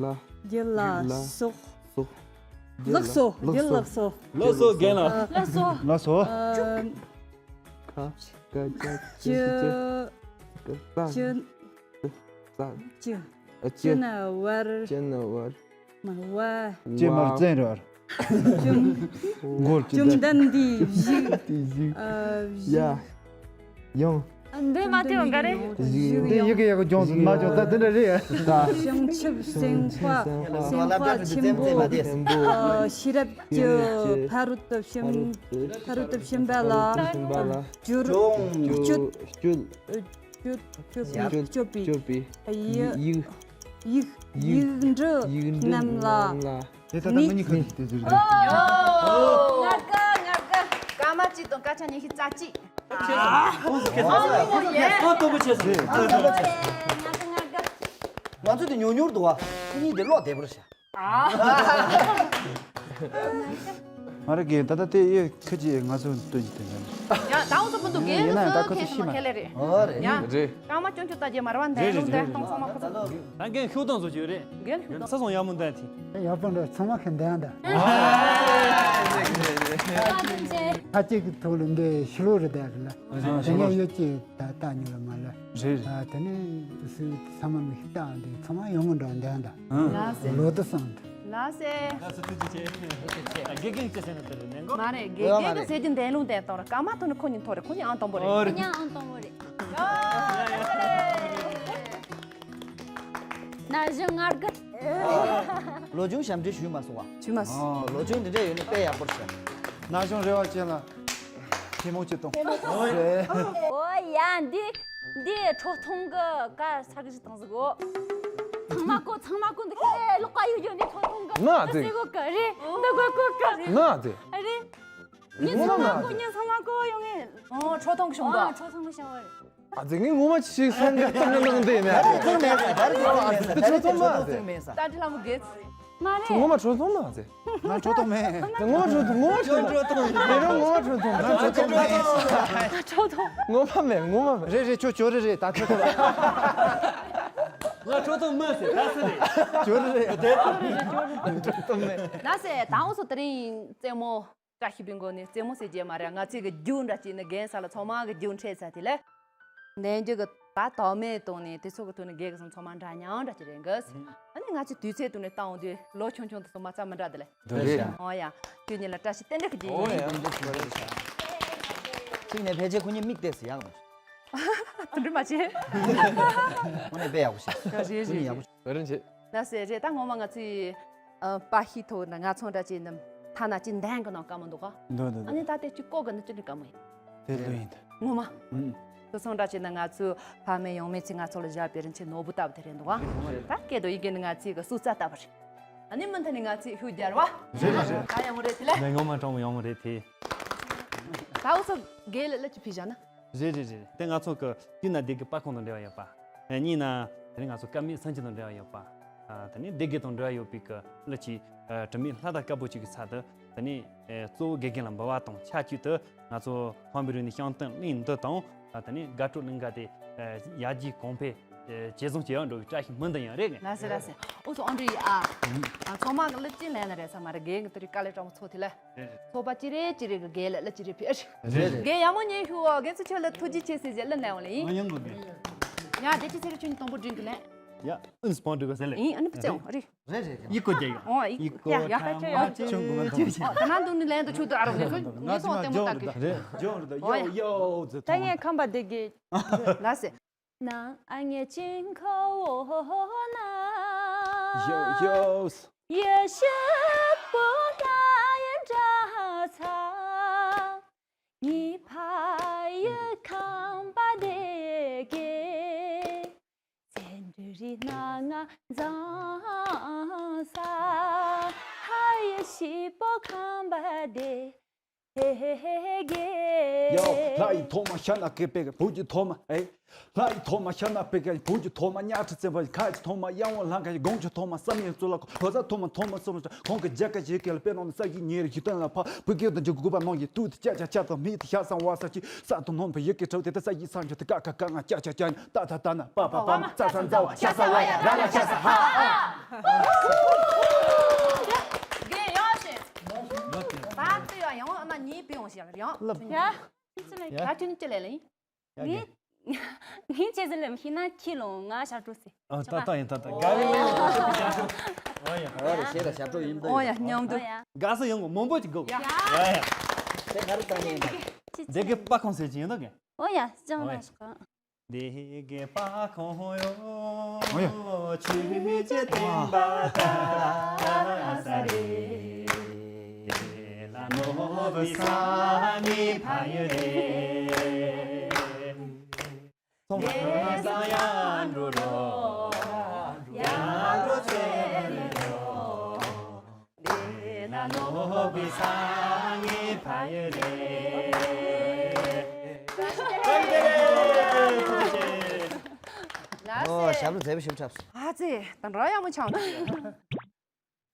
ལ། རྒྱལ་ལ་ལ། སོགས། སོགས། ལགས་སོ། ལགས་སོ། རྒྱལ་ལགས་སོ། ལགས་སོ་རྒན་ལགས། ལགས་སོ། ལགས་སོ། ཨ། ཁ། ཀ་ཅ་ཅི་ཅི་ཅི། ཀ་ཙ། ཅི། ཙ། ཅི། ཨ་ཅི། ཅི་ན་བར། ཅི་ན་བར། མ་བ། ཅི་མར་བཙན་རར། བཅོམ། མགོར་ཅི། བཅོམ་ལྡན་འདས་བཞུགས། དེ་བཞུགས། ཨ། ཡ། བཞུགས། ཡང་། འདི་མ་བལྟས་པ་འགའ་རེ། བཞུགས། འདི་ཡི་གེ་ཡག་གི་སྦྱོང་ཚུལ་མ་སྦྱོང་ད་འདི་འདྲ་རེད། ད། བྱང་ཆུབ་སེམས་དཔའ། སེམས་དཔའ་ཆེན་པོ། ཆེན་པོ། ཨ། ཤེས་རབ་ཀྱི་ཕ་རོལ་ཏུ་ཕྱིན། ཕ་རོལ་ཏུ་ཕྱིན་པ་ལ། ཕྱིན་པ་ལ། སྤྱོད། སྤྱོད། སྤྱོད། སྤྱོད། སྤྱོད། སྤྱོད། སྤྱོད་པའི། སྤྱོད་པའི། ཡིག། ཡིག། ཡིག། ཡིག་འབྲུ། ཡིག་འབྲུ་རྣམས་ལ། རྣམས་ལ། དེ་ལྟར་ན་ནི། ངེད་གཉིས་ཁ་ཅིག་དེ་ཟེར་གི། ཨོ། ང་དགའ། ང་དགའ། སྐར་མ་གཅིག་དང་སྐར་ཆ་ཉི་ཤུ་རྩ་གཅིག་ཆེ་སོང་། ཁོང་ཚོ་ཁེ་སང་། ཨོ་ཡེ། ཨ་སྟོན་པ་ཆེ་སོང་། ང་དགའ། ང་དགའ། ང་ཚོ་དེ་ཉུང་ཉུང་འདུག་བ། ཁོ་གཉིས་དེ་ཀློག་བདེ་པོ་རེད་ཤག་ཨ། མ་རེད་རྒན། ད་ལྟ་དེ་ཡེ་ཁ་ཅིག་ང་ཚོ་སྟོན་གྱི་དེ་འདྲ། ཡ་ད་འུ་ཚོ་སྤུན་ཟླ་རྒན་ཡིན་ན་ཡང་ད་ཁོ་ཚོ་ཤི་མ། ཁེ་ལེ་རེད། ཨོ་རེད། ཡ། རེད། སྐར་མ་བཅུ་གཅིག་ལྟ་རྒྱུ་མ་རེད་བ། འདན་ལུང་འདན་སྟོང་ཚང་མ་ཁོ་ཚོ། ད་རྒན་ཤུགས་གཏོང་བཟོ་རྒྱུ་རེད། རྒན་ཤུགས་གཏོང་། ས་སོང་ཡག་མོ་འདན་དེ། ཡག་པོ་འདྲ་ཚང་མ་ཁེ་འདན་ད། ཁ་ཅིག་གི་ཐོག་ལ་འདི་ཤི་ལོ་རེད་ད་རེད་ལ། དེ་ནས་ཡོད་ཀྱི་ད་ལྟ་ཉོ་ལ་མ་ལ། རེད་རེད། ཨ། དེ་ནས་སུ་ཚང་མ་མི་ཤི་ད་འདི་ཚང་མ་ཡོང་གི་འདྲ་འདན་ད། ལགས་སེ། ལོ་དུ་སོང་ད། ལགས་སེ། ལགས་སེ། ཐུགས་རྗེ་ཆེ། དགེ་རྒན་ཅི་ཟེར་ན་དེ་རེད་ནན་གོ། མ་རེད། དགེ་རྒན་གྱི་ཟེར་རྒྱུ་འདན་ལུང་བསྟན་གཏོང་ར། སྐར་མ་ཐོན་ནི་ཁོ་གཉིས་ཐོ་རེད། ཁོ་གཉིས་ཨང་དང་པོ་རེད། ཨོ་རེད། ཁོ་གཉིས་ཨང་དང་པོ་རེད། ན་གཞོན་ང་དགའ། ལོ་ཆུང་ཞབས་འདྲེན་ཞུས་མ་སོང་བ། ཞུས་མ་སོང་། ཨོ་ལོ་ཆུང་འདི་འདྲ་ཡོད་ནི་དཔེ་ཡག་པོ་རེད་ཤག་ན་གཞོན་རེ་བ་ཅན་ལ། ཐལ་མོ་ཅི་གཏོང་། ཨོ་ཡ། འདི་འདི་ཁྲོ་ཐུང་གི་ཀ་ས་གི་ཞིག་བཏང་ཟིག་གོ། ཚང་མ་གོ། ཚང་མ་གོ། འདི་ཁེ་ལོག་ག་ཡོད་ཡོད། འདི་ཁྲོ་ཐུང་གི་ན་ཟེ་གོ་ག་རེ། འདི་གོ་གོ་ག་རེ། ན་ཟེ། རེ། ངས་ཚང་མ་གོ། ངས་ཚང་མ་གོ་ཡོང་ངས། ཨོ་ཁྲོ་ཐུང་གི་ཞོང་ག་ཨོ་ཁྲོ་ཐུང་གི་ཞོང་ག་རེད། ཨ་ཙི། ངས་ངོ་མ་ཅིག་སང་ག་གཏོང་གི་གནང་དེ་ཡིན་ན། ད་རེས་ཚོང་མེད་ཟེར། ད་རེས་ཚོང་མེད་ཟེར། ད་འདྲི་ལ་མོ་གེ། མ་རེད། ངོ་མ་ཁྲོ་ཐུང་མ་ཟེར། ང་ཁྲོ་ཐུང་མེད། ངོ་མ་ཁྲོ་ཐུང་། ངོ་མ་ཁྲོ་ཐུང་། ཁྲོ་ཐུང་། ངོ་མ་ཁྲོ་ཐུང་། ང་ཁྲོ་ཐུང་མེད། ཁྲོ་ཐུང་མེད། ངོ་མ་མེད། རེད་རེད། ཁྱོད་ཁྱོད་རེད་རེད། ད་ཁྲོ་ཐུང་། ང་ཁྲོ་ཐུང་མེད་ཟེར། ད་སུ་རེད། ཁྱོད་རེད་རེད། ད་ཁྲོ་ཐུང་མེད། ལགས་སེ། ད་འུ་ཚོ་དེ་རིང་རྩེད་མོ། བཀྲ་ཤིས་པའི་མགོ་ནས་རྩེད་མོ་ཟེར་རྒྱུ་མ་རེད། ང་ཚོའི་གི་རྒྱུ་འདྲ་ཅིག་ནི་རྒན་ས་ལ་ཚང་མ་གི་རྒྱུ་འཕྲད་ས་དེ་ལས། ནན་རྒྱུ་གི་ད་དོགས་མེད་གཏོང་ནས་དེ་ཚོ་གི་ཐོག་ནས་རྒན་གི་སང་ཚང་མ་འདྲ་མཉམ་འདྲ་ཅིག་རེད་གི། ཨ་ནི་ང་ཚོའི་དུས་ཚོད་ཐོག་ནས་བཏང་འོང་དུས་ལོ་ཆུང་ཆུང་དེ་ཚོ་མ་རྩ་མི་འདྲ་དེ་ལས། འདི་རེད། ཨོ་ཡ། ཁྱོད་གཉིས་ལ་བཀྲ་ཤིས་རྟེན་འབྲེལ་གི་རྒྱུ་ཡིན། ཨོ་ཡ། གཅིག་ནས་ཕལ་ཆེར་ཁོ་གཉིས་མིག་བལྟས་སུ་ཡག་མ། དེ་འདྲ་མ་བྱེད། ཁོ་གཉིས་དཔེ་ཡག་པོ་ཤེས། ཡ་རེད་རེད། ཡག་པོ། བར་བྱེད། ལགས་སེ། རེད། ད་ངོ་མ་ང་ཚོའི་ཨ་པ་ཤི་ཐོག་ན་ང་ཚོ་འདྲ་ཅིག་ནམ་ཐ་ན་ཅི་འདན་གི་ནང་དཀའ་མོ་འདུག་ག་འདུག་འདུག་འདུག་ཨ་ནི་ད་དེ་ཅི་ཀོ་གི་ནི་ཅི་འདྲ་དཀའ་མོ་ཡིན། དེ་ལོས་ཡིན་ད། ངོ་མ། ཨུམ། དེ་སོང་འདྲ་ཅིག་ན་ང་ཚོའི་ཕ་མེས་ཡང་མེས་ཚོས་ང་ཚོ་ལ་བཞག་པའི་རིན་ཆེན་ནོར་བུ་ལྟ་བུ་དེ་རེད་འདུག་ག་ད་སྐད་དུ་ཡི་གེ་ནི་ང་ཚོའི་གི་སྲོག་རྩ་ལྟ་བུ་རེད། ཨ་ནི་མུ་མཐུད་ནས་ང་ཚོས་ཤུགས་རྒྱག་རོགས། རེད་རེད་རེད། ད་ཡག་མོ་རེད་དེ་ལས། ངས་ངོ་མ་སྤྲང་མོ་ཡག་མོ་རེད་དེ། ད་འུ་ཚོ་རྒན་ལགས་ལ་ཅིག་ཕུལ་བཞག་ན། རེད་རེད་རེད། དེ་ང་ཚོ་གི་གཅིག་ན་སྡེ་དགེ་པར་ཁང་དང་འབྲེལ་བ་ཡོད་པ། ཨ་གཉིས་ན་དེ་རིང་ང་ཚོ་ཀ་མེད་སེམས་ཅན་དང་འབྲེལ་བ་ཡོད་པ། ཨ་དེ་ནས་སྡེ་དགེ་དང་འབྲེལ་བ་ཡོད་པའི་གི་གླུ་ཅིག་ཨ་དྲི་མེད་ལྷ་དང་དཀར་པོ་གཅིག་གི་ཚབ་ཏུ་དེ་ནས་ཨ་གཙོ་བོ་དགེ་རྒན་ལ་འབུལ་བ་དང་ཆབས་ཅིག་ཏུ་ང་ཚོ་འཕགས་པའི་རི་ནས་བྱང་སྟོན་གླིང་འདི་དང་ཨ་དེ་ནས་དགའ་སྤྲོ་གླིང་ག་དེ་ཨ་ཡར་རྒྱས་གོང་འཕེལ་ཨ་ཇེ་བཟང་ཇེ་ཡག་འགྲོ་བའི་བཀྲ་ཤིས་སྨོན་འདུན་ཡང་རེད། ལགས་སེ་ལགས་སེ། ཨོ་ཚོ་ཨོ་འདྲི་ཡི་ཨ། ཨ་ཚང་མ་གི་གླུ་ཅིག་ལེན་ན་རེད་ས་མ་རེད། དགེ་རྒན་གི་དེ་རིང་དཀའ་ལས་དྲག་པོ་ཚོགས་དེ་ལ། ཚོགས་པ་ཅི་རེད་ཅི་རེད་གི་རྒན་ལ་གླུ་ཅི་རེད་ཕེབས། རེད་རེད། རྒན་ཡག་མོ་ཉན་ཤོག་རྒན་ཚོ་ཁྱོད་ལ་ཐུགས་རྗེ་ཆེ་ཟེར་ཞེས་གླུ་ནས་འོང་ལེ་ཡིན། ང་ཡང་དགོས་རྒན། ཡ་དེ་ཅི་ཚེ་རིང་ཁྱོད་ཉིད་དང་པོ་འགྲིག་གི་ལེ། ཡ་ཨུན་སྤོན་འགྲིག་གི་ཟེར་ལེ། ཡིན་ཨ་ནི་ཕི་ཚེ་འོང་རེད། རེད་རེད། ཡི་གོ་རྒྱ་ཡོད། འོང་ཡི་ཡི་གོ་ཡ་ཡ་ཁ་ཆོ་ཡ་ཆོ་ཆུང་གོ་མ་ཐོང་ཆུང་ཆུང་། ད་ནང་དུ་ནི་ལན་དུ་ཆུ་དུ་ཨ་རོ་ངེ་ཚོ་ངེ་ཚོ་ལྟད་མོ་ལྟ་གི། རེད་ཇོ་རེད་ཡོ་ཡོ་ཟེར། ད་ངས་ཁམས་པ་དེ་གི་ལ་སེ། ནང་ཨ་ངའི་ཅིང་ཁོ་འོ་ན། ཡོ་ཡོ། ཡེ་ཤེས་པོ་ལ་ཡ་འདྲ་ཚ། ཉི་ཕ་ཡི་ཁང་པ་དེ་གེ། ཚན་རི་ན་ང་ཛང་ས། ཧ་ཡེ་ཤི་པོ་ཁང་པ་དེ། ཧེ་ཧེ་ཧེ་ཧེ་གེ། ཡོ། ལྷ་ཡི་ཐོག་མ་ཤ་ན་སྐད་པའི་བུ་གི་ཐོག་མ་ཨེ། ལྷ་ཡི་ཐོག་མ་ཤ་ན་པེ་ཀ་བུ་གི་ཐོག་མ་གཉའ་ཁྲི་བཙན་པ་ཁ་ཡི་ཐོག་མ་གཡང་བ་ལྷ་ཁ་ཡི་དགོང་ཆུ་ཐོག་མ་བསམ་ཡས་གཙུག་ལག་ཁང་ལོ་ཙཱ་ཐོག་མ་ཐོག་མ་སོང་ལ་ཁོང་གི་རྒྱལ་ཁ་ཞིག་གེ་ལ་པེ་ནང་ནས་ས་ཡི་ཉེ་རི་ཞི་སྟན་ལ་ཕ་བུ་སྐད་དང་འཇུག་དགོས་པ་ནང་གི་ཏུ་དི་ཅ་ཅ་ཅ་དང་མི་དི་ཤ་སང་བ་ས་ཅི་ས་དང་ནོམ་པ་ཡི་གེ་ཁྲབ་དེ་ད་ས་ཡི་སང་ཆུ་དི་ཀ་ཀ་ཀ་ང་ཅ་ཅ་ཅ་ནི་ཏ་ད་ད་ན་པ་པ་པ་མ་ཙ་ས་ཛ་བ་ཤ་ས་བ་ཡ་ར་ལ་ཤ་ས་ཧ་ཨ། རྒན་ཡོད་ཤེས། བ་ཏི་ཡ་ཡང་ཨ་མ་ཉིས་པི་ཡོང་ཤེས་ཡང་། ལབ། ཡ། ཁྱོད་ནི་ཅི་ལས་ལ་ཡིན། ཡ་ངས་ངས་ཅི་ཟེར་ལབ་ཤེས་ན་ཁྱི་ལོང་ང་ཞབས་བྲོ་ཟེར། ཨ་ཏག་ཏག་ཡིན་ཏག་ཏག་དགའ་བའི་ལས་ཞབས་བྲོ་ཞབས་བྲོ། ཨོ་ཡ། ཨོ་རེད་ཞེས་ལ་ཞབས་བྲོ་ཡིན་ཏོ། ཨོ་ཡ་མཉམ་དུ། ཨོ་ཡ། དགའ་ས་ཡོང་གི་མང་པོ་ཅིག་དགོས། ཡ་ཡ། དེ་ག་རེ་བཏང་ནས་ཡིན་པ། འདི་གི་པ་ཁོང་ཟེར་གྱི་ཡིན་ཏོ་གི། ཨོ་ཡ་ཅང་ཨོ་ཡ། ལ་ཤག་འདི་གི་པ་ཁོང་ཡོ། ཨོ་ཡ། ཆུ་ཆེ་སྟོན་པ་ད་ས་རེད། ལ་ནོ་བི་ས་ནི་ཕ་ཡུ་རེད། ཚོང་ཁང་ཡང་འགྲོ་རོགས། ཡང་འགྲོ་ཚེ་ལེ་རོགས། དེ་ན་ལོ་བི་ས་ངའི་ཕ་ཡུལ་རེད། ལགས་ཨོ་སེ། ཞབས་བྲོ་མཛེས་པོ་ཞིག་འཁྲབ་སོང་། ཨ་ཙི། ད་འགྲོ་ཡག་མོ་ཆགས་འདུག་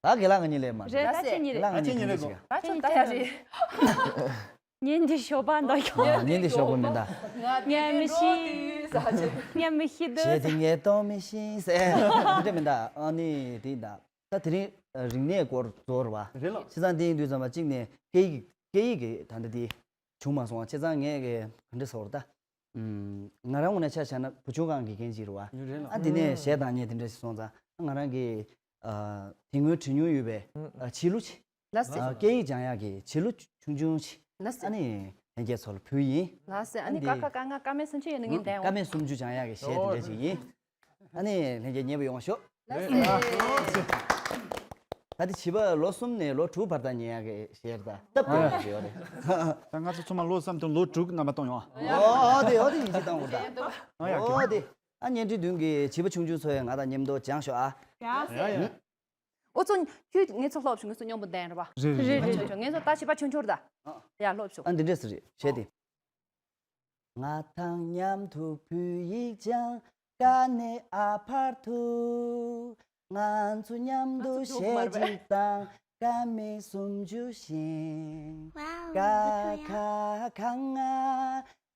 ད་དགེ་ལགས་ང་གཉིས་ལས་མ་རེད། ད་ཁྱེད་གཉིས་རེད། ད་ཁྱེད་གཉིས་རེད་གོ། ད་ཁྱོད་ད་ཡ་རེད། ཉན་འདི་ཞོགས་པ་འདོགས་ཡོང་། ཉན་འདི་ཞོགས་པ་མི་འདའ། ཉན་མི་ཤི། ཉན་མི་ཤི་འདུག་ཞེས་དེ་ངས་གཏོང་མི་ཤེས་ཟེར། འདི་འདྲ་མི་འདའ། ཨ་ནི་དེ་འདའ། ད་དེ་རིང་རིག་གནས་སྐོར་རྫོགས་ར་བ། རེད་ལགས། བྱས་ཙང་དེ་ཡིན་དུས་ཙམ་པ་གཅིག་ནས་སྐད་ཡིག་སྐད་ཡིག་གི་ད་ལྟ་དེ་བྱུང་མ་སོང་བ། བྱས་ཙང་ངས་གི་ག་འདྲ་ཟེར་བ་རེད་ད། ང་རང་ངོས་ནས་ཆ་བཞག་ན་བུ་ཆུང་སྒང་གི་རྒན་ཅིག་རེད་བ། རེད་ལགས། ཨ་དེ་ནས་གཞས་བཏང་མཁན་དེ་འདྲ་ཞིག་སོང་ཙང་ང་རང་གི་དེ་སྔོན་བྲིས་མྱོང་ཡོད་པའི་བྱིས་གླུ་ཅིག་ལགས་སེ། སྐད་ཡིག་སྦྱང་ཡག་གི་བྱིས་གླུ་ཆུང་ཆུང་ཅིག་ལགས་སེ། ཨ་ནི་ལྷན་རྒྱས་ཚོ་ལ་ཕུལ་ཡིན། ལགས་སེ། ཨ་ནི་ཨ་ནི་ཀ་ཁ་ཀ་ང་ཀ་མེད་སུམ་ཅུ་ཡོད་ན་ངས་འདེང་འོང་། ཀ་མེད་སུམ་ཅུ་སྦྱང་ཡག་གི་གཞས་དེ་འདྲ་ཅིག་ཡིན། ཨ་ནི་ལྷན་རྒྱས་མཉེས་པོ་ཡོང་བ་ཤོག་ལགས་སེ། ད་དེ་བྱིས་པ་ལོ་གསུམ་ནས་ལོ་དྲུག་བར་དུ་ཉན་ཡག་གི་གཞས་རེད་ད། སྟབས་བདེ་བ་ཞིག་ཡོད་རེད། ད་ང་ཚོ་ཚང་མ་ལོ་གསུམ་དང་ལོ་དྲུག་རྣམ་པ་གཏོང་ཡོང་ཨ། ཨོ་དེ་ཨོ་དེ་ཡིན་གཅིག་བཏང་དགོས་ད། ཨོ་ཡ། ཨོ་དེ། ཨ་བརྙན་འཕྲིན་མདུན་གྱི་བྱིས་པ་ཆུང་ཆུང་ཚོ་ཡང་ང་དང་མཉམ་དུ་སྦྱང་ཤོག་ཨ། ཡ་ཡ། ཨོ་ཚོ་ཁྱོད་ངེད་ཚོ་ལྷོ་ཕྱོགས་ངེད་ཚོ་མཉམ་པོ་བསྡད་རེད་པ། རེད་རེད་རེད། ངེད་ཚོ་ད་བྱིས་པ་ཆུང་ཆུང་རེད་ད། ཡ་ལྷོ་ཕྱོགས། ཨ་འདི་འདྲས་སུ་རེད་བྱས་ཏེ། ང་དང་མཉམ་དུ་བོད་ཡིག་སྦྱང་། ཀ་ནས་ཨ་བར་དུ། ང་ཚོ་མཉམ་དུ་གཞས་གཅིག་བཏང་། ཀ་མེད་སུམ་ཅུ་བཞིན། ཀ་ཁ་ག་ང་།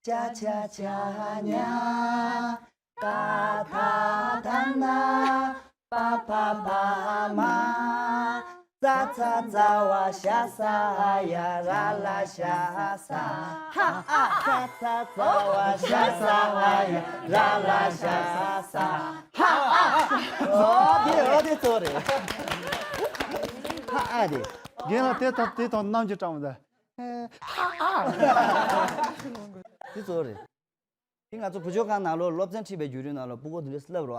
ཅ་ཆ་ཇ་ཉ། ཀ་ཐ་ད་ན། པ་ཕ་བ་མ། ཙ་ཚ་ཙ་བ་ཤ་ས་ཡ་ར་ལ་ཤ་ས། ཧ་ཨ། ཙ་ཚ་ཙ་བ་ཤ་ས་ཡ་ར་ལ་ཤ་ས། ཧ་ཨ། ཨོ་དེ་ཨོ་དེ་གཙོ་རེད། ཧ་ཨ་དེ། རྒན་ལགས་དེ་དང་དེ་དང་རྣམ་འགྱུར་སྤྲང་བ་དང་། ཧ་ཨ། དེ་གཙོ་རེད། དེ་ང་ཚོ་བུ་བཅོལ་ཁང་ནང་ལོགས་སློབ་ཚན་ཁྲིད་པའི་བརྒྱུད་རིམ་ནང་ལོགས་སྤུ་གུ་དེ་འདྲས་སླེབས་རོ།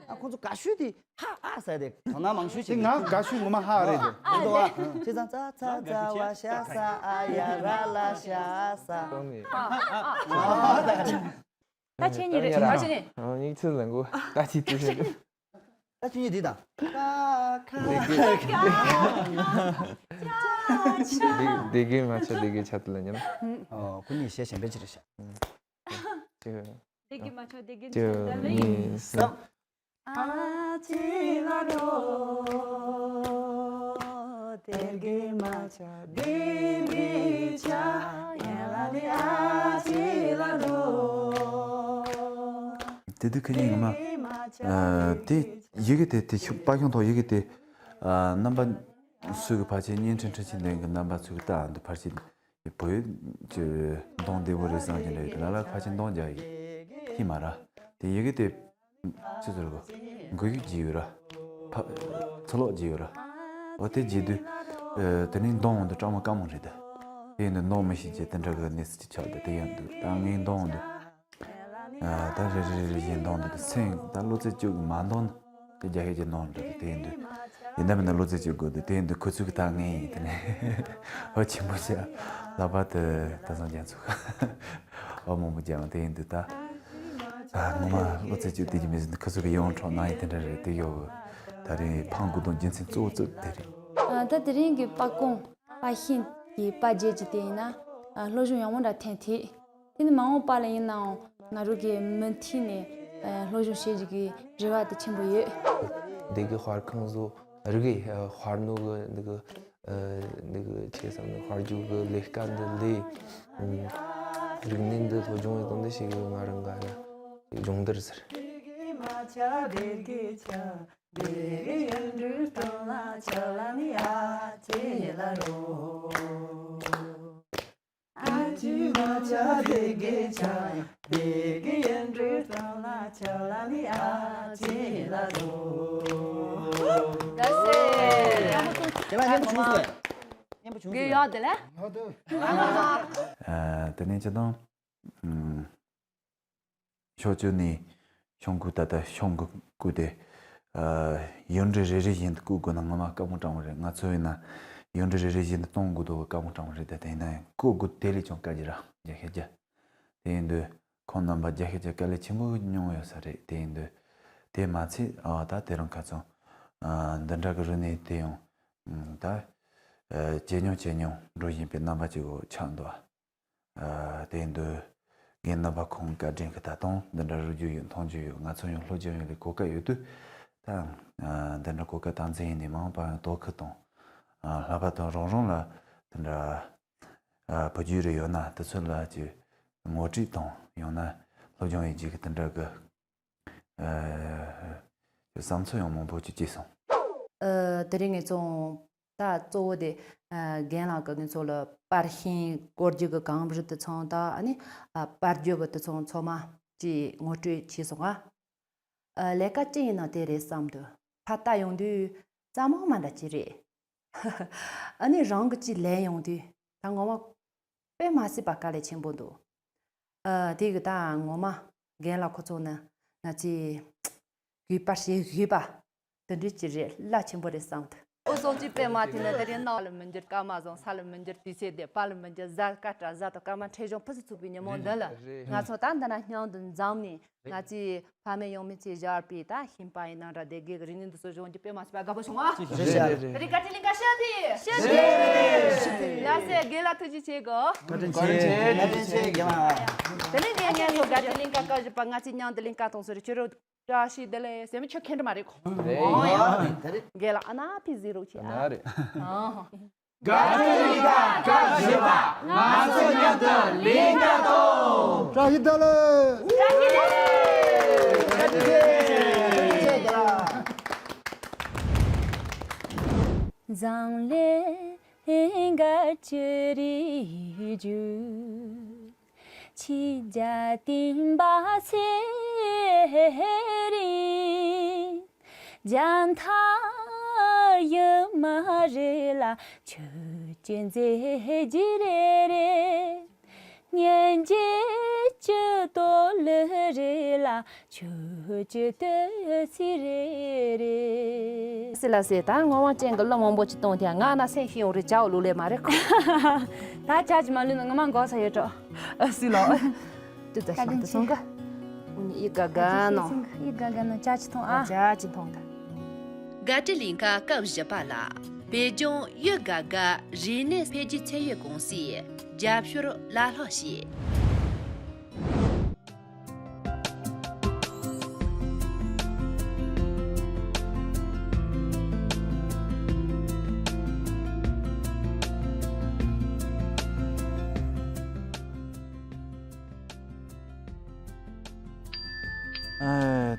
ཨ་ཁོ་ཚོ་དགའ་ཤོས་དེ་ཧ་ཨ་ཟེར་ཏེ་དོ་སྣང་མང་ཤོས་དེ་བྱེད་ཀྱི། ང་དགའ་ཤོས་ངོ་མ་ཧ་རེད་དེ། འདུག་བ། བྱས་ཙང་ཙ་ཚ་ཙ་བ་ཤ་ས་ཨ་ཡ་ར་ལ་ཤ་ས། ཨ་ཨ་ཨ། ད་ཁྱེད་གཉིས་རེད། ད་ཁྱེད་གཉིས། ཡིག་ཚད་ལེན་གོ། ད་ཁྱེད་ཚོ་ད་ཁྱེད་གཉིས་འདི་དང་། ཀ་ཁ་ཀ་ཁ། སྡེ་དགེ་མ་ཆོག་སྡེ་དགེ་ཆ་དེ་ལ་ཉན། ཨོ་ཁོ་གཉིས་གཞས་གཞན་པ་ཅིག་རེད་ཤག་སྡེ་དགེ་མ་ཆོག་སྡེ་དགེ་ཆ་དེ་ལ་ཉན། གཉིས་གསུམ། ཨ་ཅེ་ལ་རོ། དེར་གི་མ་ཆ་དེ་མི་ཆ་ཡན་ལ་ནི་ཨ་ཅི་ལ་འགྲོ། དེ་དུས་ཁ་ཉིན་ངོ་མ་དེ་ཡི་གེ་དེ་དེ་ཤུ་པ་ཤོང་ཐོག་ཡི་གེ་དེ་རྣམ་པ་སུ་གི་ཕལ་ཆེར་བརྙན་འཕྲིན་འཕྲིན་ཆེན་ལྡན་གི་རྣམ་པ་ཚོ་གི་ལྟ་འདུག་ཕལ་ཆེར་བོད་ཀྱི་གདོང་བདེ་པོ་རེད་བསམ་གྱི་འདྲ་ཡོད། ལ་ལ་ཕལ་ཆེར་གདོང་རྒྱག་ཡི་ཤི་མ་ར་དེ་ཡི་གེ་དེ། ཅི་ཟེར་གོ། མགོ་ཡུ་བརྗེ་ཡོད་ར། ཕ། ཚོ་ལོག་བརྗེ་ཡོད་ར། འོ་དེ་བརྗེ་དུས། ཨ། དེ་ནས་འདོན་འོང་དུས་སྤྲང་མོ་དཀའ་མོ་རེད་ད། དེ་ཡིན་དུས་འདོན་མི་ཤེས་ཀྱི་དེ་འདྲ་གི་གནས་ཚུལ་ཅིག་ཆགས་འདུག་དེ་ཡིན་དུས་ད་ངས་འདོན་འོང་དུས། ཨ། ད་རེ་རེ་རེ་རེ་བཞིན་འདོན་འདུག་དེ་སེམས་ད་བློ་རྩེ་གཅིག་གིས་མ་འདོན་ན་དེ་རྒྱ་སྐད་ཀྱི་འདོན་འདུག་དེ་ཡིན་དུས། ཡིན་ད་མིན་ན་བློ་རྩེ་གཅིག་དགོས་འདུག་དེ་ཡིན་དུས་ཁོ་ཚོས་གི་ད་ངས་ཡིན་དེ་ནས། འོ་ཆེན་པོ་བྱས། ལྷག་པར་དུ་ད་སང་རྒྱ་མཚོ། འོ་མང་པོ་རྒྱག་དེ་ཡིན་དུས་ད། ཨ། ངོ་མ་བློ་རྩེ་གཅིག་དེ་གི་མི་ཟིན་ཁོ་ཚོ་གི་ཡིད་དབང་འཕྲོག་གནང་ཡི་དེ་འདྲ་རེད། དེ་ཡོད། ད་རིང་ཕང་དགོས་དོན་རྒྱུ་མཚན་གཙོ་བོ་གཙོ་བོ་དེ་རེད། ཨ། ད་དེ་རིང་གི་པར་སྐོང་པར་ཤིང་གི་པར་རྒྱན་གྱི་དེ་ཡིན་ན། ཨ། སློབ་སྦྱོང་ཡག་མོ་འདྲ་ཐོན་ཐལ། དེ་ནི་མ་འོངས་པ་ལ་ཡིན་ནའང་ང་རང་གིས་མུ་མཐུད་ནས། ཨ། སློབ་སྦྱོང་བྱེད་རྒྱུ་གི་རེ་བ་དེ་ཆེན་པོ་ཡོད། འདི་གི་དཔར་ཁང་བཟོ་རིག་གི་དཔར་ནོ་གི་འདི་གི་ཨ། འདི་གི་ཆེ་ས་ནི་དཔལ་འབྱོར་གི་ལས་ཀ་འདི་ལས། རིག་གནས་འདི་སློབ་སྦྱོང་ཡོད་དོན་འདི་ཞིག་གི་ང་རང་ག་ལ་སྦྱོང་བརྡར་ཟེར། རྒན་ལགས་སྙན་པོ་བྱུང་སོང་། སྙན་པོ་བྱུང་སོང་། རྒན་ཡག་དེ་ལས། ཡག་འདུག་ཨ། དེ་ནས་ཅི་དང་། ཨུམ། ཕྱོགས་བཅུ་ནས་ཤོང་གུ་ད་ལྟ་ཤོང་གུ་བརྐུས་ཏེ། ཨ། ཡུལ་འདྲེ་རེ་རེ་བཞིན་དུ་བརྐུ་དགོས་ན་ངོ་མ་དཀའ་མོ་དྲང་བོ་རེད། ང་ཚོ་ཡིན་ན་ཡུལ་འདྲེ་རེ་རེ་བཞིན་དུ་གཏོང་དགོས་དོ་དཀའ་མོ་དྲང་བོ་རེད། ད་དེ་ཡིན་ན་ཡང་བརྐུ་དགོས་དེ་ལས་ཀྱང་དཀའ་རྒྱུ་ར་རྒྱ་ཤེད་རྒྱ། དེ་ཡིན་དུས་ཁོང་རྣམ་པ་རྒྱ་ཤེད་རྒྱ་དཀའ་ལས་ཆེན་པོ་མྱོང་ཡོད་ས་རེད། དེ་ཡིན་དུས་དེ་མ་ཚད། ཨ། ད་དེ་རིང་ཁ་སང་། ཨ། འདི་འདྲ་གི་རིག་གནས་དེ་ཡང་། ཨ། ད། ཨ། ཇེ་ཉུང་ཇེ་ཉུང་འགྲོ་བཞིན་པའི་རྣམ་པ་ཅིག་ཆགས་འདུག་ཨ། དེ་ཡིན་དུས་རྒན་རྣམ་པ་ཁོང་བཀའ་དྲིན་གྱིས་ད་དུང་འདི་འདྲ་རིག་རྒྱུ་ཡོད། མཐོང་རྒྱུ་ཡོད། ང་ཚོ་ཡང་སློབ་སྦྱོང་ཡོད་ལས་གོ་སྐབས་ཡོད་དུས་ད། ཨ། འདི་འདྲ་གོ་སྐབས་དམ་འཛིན་ཡིན་ནས་མ་འོངས་པ་ཡང་དོ་ཁུར་དང་། ཨ། ལྷག་པར་དུ་རང་རང་ལ་དེ་འདྲ། ཨ། བུ་རྒྱུད་རེ་ཡོད་ན་དེ་ཚོ་ལ་ཅིག་ངོ་སྤྲོད་དང་ཡང་ན་སློབ་སྦྱོང་ཡེད་རྒྱུ་གི་དེ་འདྲ་གི། ཨ། བསམ་ཚུལ་ཡང་མང་པོ་ཅིག་སྐྱེས་སོང་། ཨ། དེ་རིང་ངས་ཚོང་ད་གཙོ་བོ་དེ། ཨ། རྒན་ལགས་ཀྱིས་ང་ཚོ་ལ་པར་ཤིང་བརྐོ་རྒྱུ་གི་གོམས་གཤིས་དེ་ཚང་ད་ཨ་ནི། ཨ། པར་རྒྱུ་གི་དེ་ཚང་ཚང་མ་ཅིག་ངོ་སྤྲོད་བྱས་སོང་ང་། ཨ། ལས་ཀ་ཅི་ཡིན་ན་དེ་རེད་བསམ་འདུག་ཕར་ལྟ་ཡོང་དུས་རྩ་མོ་མ་འདྲ་ཅིག་རེད། ཨ་ནི་རང་གིས་ཅིག་ལས་ཡོང་དུས་ད་ངོ་མ་དཔེ་མ་སྲིད་པ་དཀའ་ལས་ཆེན་པོ་འདུག་ཨ། དེ་གི་ད་ངོ་མ་རྒན་ལགས་ཁོ་ཚོ་ནི་ང་ཚོའི་གུས་པ་བྱེད་དགོས་པ་དེ་འདྲ་ཅིག་རེད། རླབས་ཆེན་པོ་རེད་བསམ་འདུག་ཨོ་སོང་ཅི་པད་མ་དེ་ནི་དེ་རིང་ནང་ལ་མི་འགྱུར། སྐར་མ་བཟང་ས་ལ་མི་འགྱུར། དུས་ཚོད་དེ་བར་ལ་མི་འགྱུར། གཟའ་སྐར་བཀྲ་གཟའ་དང་སྐར་མ་འཕྲོད་བཞོན་ཕུན་སུམ་ཚོགས་པའི་ཉིན་མོ་འདི་ལ། རེད། ང་ཚོ་ད་འདི་ན་མཉམ་དུ་འཛོམས་ནས། རེད། ང་ཚོའི་ཕ་མེས་ཡང་མེས་ཚོས་བཞག་པའི་ད་ཤིང་པར་ཡིན་ན་འདྲ། སྡེ་དགེ་གི་རིག་གནས་འདི་ཚོ་སྦྱོང་རྒྱུ་དཔེ་མ་སྲིད་པ་དགའ་པོ་བྱུང་བ། རེད་རེད་རེད། དེ་རིང་བཀའ་དྲིན་ལན་ཁ་ཤོད་དེ། ཤོད་དེ། ལགས་སེ། རྒན་ལགས་ཐུགས་རྗེ་ཆེ་གོ། བཀའ་དྲིན་ཆེ། བཀའ་དྲིན་ཆེ། རྒན་ལགས། དེ་ནས་ངས་ངས་ཚོ་བཀའ་དྲིན་ལན་ཁ་བཀའ་བཞི་པ་ང་ཚོའི་མཉམ་དུ་ལན་ཁ་གཏོང་སོ་རེད། ཁྱོད་རང་བཀྲ་ཤིས་བདེ་ལེགས་ཟེར་མི་ཁྱོད་མཁྱེན་གྱི་མ་རེད་གོ། རེད། ཨོ་ཡ། རྒན་ལགས་ཨ་ན་ཕི་ཟི་རོ་ཆེ་ཨ། ཨ་རེད། ཨ། བཀའ་དྲིན་ལན་ཁ་སྐབས་བཞི་པ། ང་ཚོ་མཉམ་དུ་ལས་ཀ་གཏོང་། བཀྲ་ཤིས་བདེ་ལེགས། བཀྲ་ཤིས་བདེ་ལེགས། སི་ལ་སི། ད་ངོ་དབང་ཅན་གྱི་གླུ་མང་པོ་ཅིག་གཏོང་དེ་ང་ན་སེམས་ཤི་ཡོང་རེད། ཇ་བོ་ལུག་ལས་མ་རེད་ཁོ། ད་ཇ་ཅིག་མ་ལུས་ན་ང་མ་འགོག་ས་ཡོད་འགྲོ། ཨ་སི་ལོ། ཏུ་ཙ་ཤང་དུ་སོང་ག་ཨུ་ནི་ཡི་ག་ག་ནོ། ཡི་ག་ག་ནོ་ཇ་ཅིག་འཐུང་ཨ། ཇ་ཅིག་འཐུང་ད། བཀའ་དྲིན་ལན་ཁ་སྐབས་བཞི་པ་ལ་བོད་ལྗོངས་ཡུལ་དགའ་དགའ་རིག་གནས་འཕེལ་རྒྱས་ཚད་ཡོད་ཀུང་སིས་རྒྱབ་སྐྱོར་བླ་ལྷག་བྱས།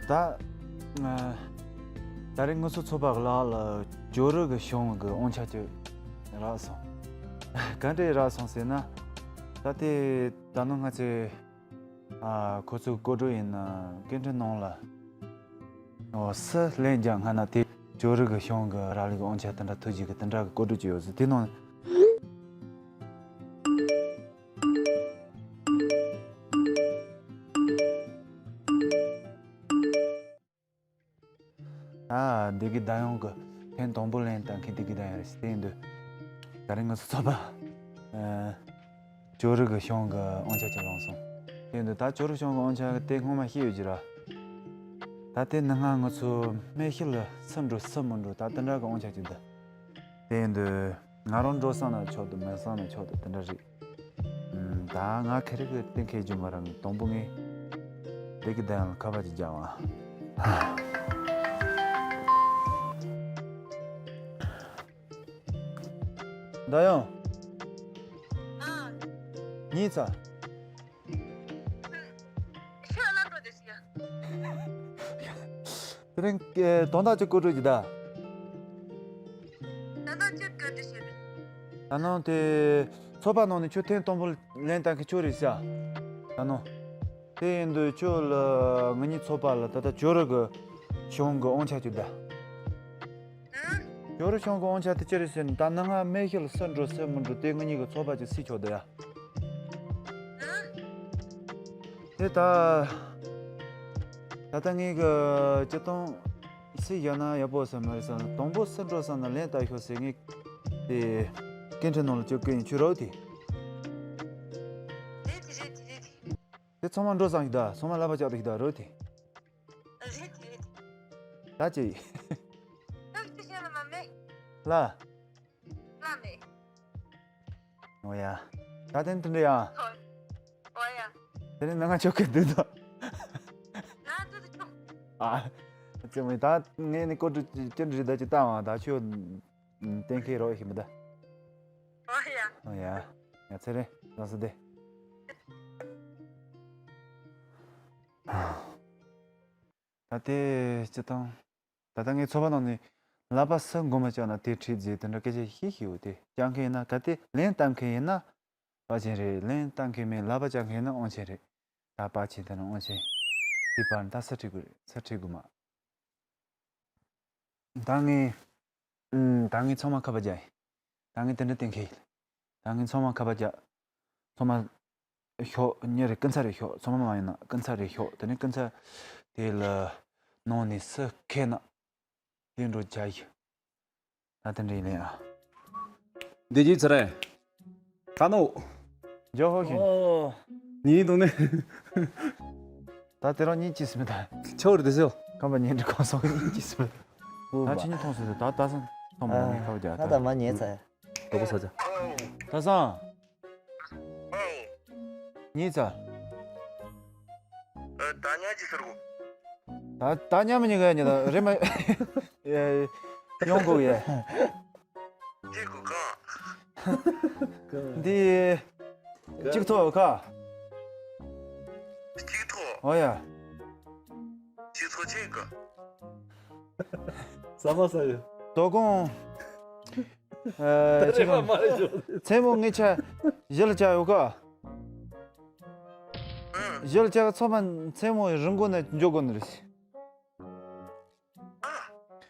ད་ཨ་ད་རེས་ང་ཚོ་ཚོ་པ་ལག་ལ་ཇོ་རི་གི་གཞུང་གི་དབང་ཆ་ཅིག་རག་སོང་། ག་འདྲས་རག་སོང་ཟེར་ན། ད་ལྟའི་ད་ནང་ང་ཚོས་ཨ་ཁོ་ཚོའི་བཀོད་སྒྲིག་ཡིན་ན་སྐད་འཕྲིན་ནང་ལ་ཨོ་སུ་ལན་རྒྱག་སྔ་ན་དེ་ཇོ་རི་གི་གཞུང་གི་རག་ལས་ཀྱི་དབང་ཆ་དེ་འདྲ་ཐོབ་རྒྱུ་གི་དེ་འདྲ་གི་བཀོད་སྒྲིག་ཅིག་ཡོད་ཟེར། དེ་ནང་ཨ་བདེ་སྐྱིད་ཟླ་ཡང་གི་ཐེངས་དང་པོ་ལན་བཏབ་མཁན་བདེ་སྐྱིད་ཟླ་ཡང་རེད་ཟེར། དེ་ཡིན་དུས་ད་རིང་ང་ཚོ་ཚོ་པ་ཨ་ཇོ་རི་གི་གཞུང་གི་དབང་ཆ་ཅིག་བླངས་སོང་། དེ་ཡིན་དུས་ད་ཇོ་རི་གཞུང་གི་དབང་ཆ་དེ་སྔོན་མ་བཤད་ཡོད་ཀྱི་ར། ད་དེ་ནང་ང་ང་ཚོ་སྨན་ཤི་ལ་སུ་འགྲོ་སུ་མི་འགྲོ་ད་དེ་འདྲ་གི་དབང་ཆ་ཅིག་འདུག། དེ་ཡིན་དུས་ང་རང་འགྲོ་བསམ་ན་ཆོག་འདུག། མི་བསམ་ན་ཆོག་འདུག། དེ་འདྲ་རེད། ཨུམ། ད་ང་ཁེ་རི་གི་གཏན་འཁེལ་རྒྱུ་མ་རང་གི་དང་པོ་ངས་བདེ་སྐྱིད་ཟླ་ཡང་ལ་ཁ་པར་ཅིག་རྒྱག་བ། ཟླ་ཡང་། ཨ། ཉིད་ཚ། ཤ་ལ་འགྲོ་དེ་ཤི་ཡ། དེ་རིང་ཨེ་དོན་དག་ཅིག་བཀོད་སྒྲིག་ཅིག་ད། ད་ནང་ཅིག་བཀོད་སྒྲིག་བྱེད་དེ། ད་ནང་དེ་ཚོ་པ་ནང་ནས་ཁྱོད་ཐེངས་དང་པོ་ལན་བཏབ་མཁན་ཁྱོད་རེད་ཤག། ད་ནང་། དེ་ཡིན་དུས་ཁྱོད་ལ་ང་གཉིས་ཚོ་པ་ལ་ད་ལྟ་ཇོ་རི་གི་གཞུང་གི་དབང་ཆ་ཅིག་ད། ཨ། ཇོ་རི་གཞུང་གི་དབང་ཆ་དེ་ཅི་རེད་ཟེར་ན། ད་ནང་ང་སྨན་ཤི་ལ་སུ་འགྲོ་སུ་མི་འགྲོ་དེ་ང་གཉིས་ཀྱི་ཚོ་པ་ཅིག་སྲིད་ཆོག་འདུག་ཡ། ཨ། དེ་ད་ད་ལྟ་ངས་གི་སྤྱིར་བཏང་སུ་བཞག་ན་ཡག་པོ་ཟེར་མ་རེད་བསམ་ན། དང་པོ་སུ་འགྲོ་བསམ་ན་ལན་བཏབ་ཤོག་ཟེར། ངས་དེ་སྐད་འཕྲིན་ནང་ལ་ཅིག་བསྐུར་ཡིན། ཁྱོད་རོགས་དེ། རེད་དེ་རེད་དེ་རེད་དེ། དེ་ཚང་མ་འགྲོ་བསམ་ཞིག་ད། ཚང་མ་ལབ་པ་ཅག་ཏུ་ཞིག་ད་རོགས་དེ། རེད་དེ་རེད་དེ། ད་ཅི། ད་ཅི་བཤད་ལ་མ་མེད། ལ། ལ་མེད། ཨོ་ཡ། ད་དེ་འདྲ་ཡ། ཨོ་ཡ། དེ་ནས་ནང་ང་ཆོག་གི་འདུག་ད། ང་འདུག་ད་ཆོག། ཨ། ཅི་མི་ད་ངས་ནི་ཀོ་ཀྲུ་ཅི་འདྲ་རེད་ད་ཅི་ལྟ་བ་ད་ཆོས་གཏན་འཁེལ་རོགས་ཤིག་མི་ད། ཨོ་ཡ། ཨོ་ཡ། ཡ་ཚེ་རིང་ལགས་སོ་དེ། ད་དེ་སྤྱིར་བཏང་། ད་ལྟ་ངའི་ཚོ་པ་ནང་ནས་ལབ་པ་སུ་མགོ་མ་བཅག་ན་དེ་ཁྲིད་རྗེས་དེ་འདྲ་སྐད་ཆ་བཤད་ཤེས་ཡོད་དེ། བཅག་མཁན་ཡིན་ན་གལ་ཏེ་ལན་བཏབ་མཁན་ཡིན་ན་ཕལ་ཆེར་རེད། ལན་བཏབ་མཁན་མིན་ལབ་པ་བཅག་མཁན་ཡིན་ན་དབང་ཆེན་རེད། ད་ཕལ་ཆེར་དེ་ནི་དབང་ཆེན་དེ་བར་ད་སུ་ཁྲིད་དགོས་རེད། སུ་ཁྲིད་དགོས་མ། ད་ངས་ཨུམ། ད་ངས་ཚང་མ་ཁ་པར་རྒྱག་ཡིན། ད་ངས་དེ་འདྲ་གཏན་འཁེལ་ཡིན། ད་ངས་ཚང་མ་ཁ་པར་རྒྱག་ཚང་མ་ཤོག་ཉེ་རེ་སྐུ་ཚ་རེ་ཤོག་ཚང་མ་མ་ཡིན་ན་སྐུ་ཚ་རེ་ཤོག་དེ་ནས་སྐུ་ཚ་དེ་ལ་ནང་ནས་སུ་ཁེ་ན་དེ་འགྲོ་བྱ་ཡི། ད་དེ་འདྲ་ཡིན་ལེ་ཨ། འདི་ཅི་ཚེ་རིང་། ཁ་ནོ། ཇོ་ཧོ་ཤིན། ཨོ། ཉིད་དུ་ནི། ད་དེ་རང་ཉིད་ཅི་སི་མི་ད། ཆོར་དེ་སོ། ཁམས་པ་ཉིན་གྲི་གང་སོང་ཉིད་ཅི་སི་མི། ཨོ་ད་ཆི་ཉིད་མཐོང་སོང་ད་ད་སང་མཐོང་མ་ནི་ཁ་བ་རྒྱ་ད་ད་མ་ཉེ་ཚ། དོ་པོ་ས་ཆ། ད་སང་། ཉིད་ཚ། ད་ཉ་ཅི་ཟེར་གོ། ད་ད་ཉ་མི་ཉི་ག་ཉི་ད་རེ་མ། ཡོང་གོ་ཡེ། ཅི་གོ་གང་། འདི། གཅིག་ཐོག་ཁ། གཅིག་ཐོག་ཨོ་ཡ། གཅིག་ཐོག་ཅི་ག་ས་མ་ས་ཡོད། དོ་དགོང་། ཨ། ཆེ་གང་། མཚན་མོ་ངེད་ཆ་གཞི་ལ་བཅར་ཡོད་ཀ། གཞི་ལ་བཅར་ཚང་མ་མཚན་མོ་རི་མགོ་ན་འཇོག་དགོས་ནི་རེད།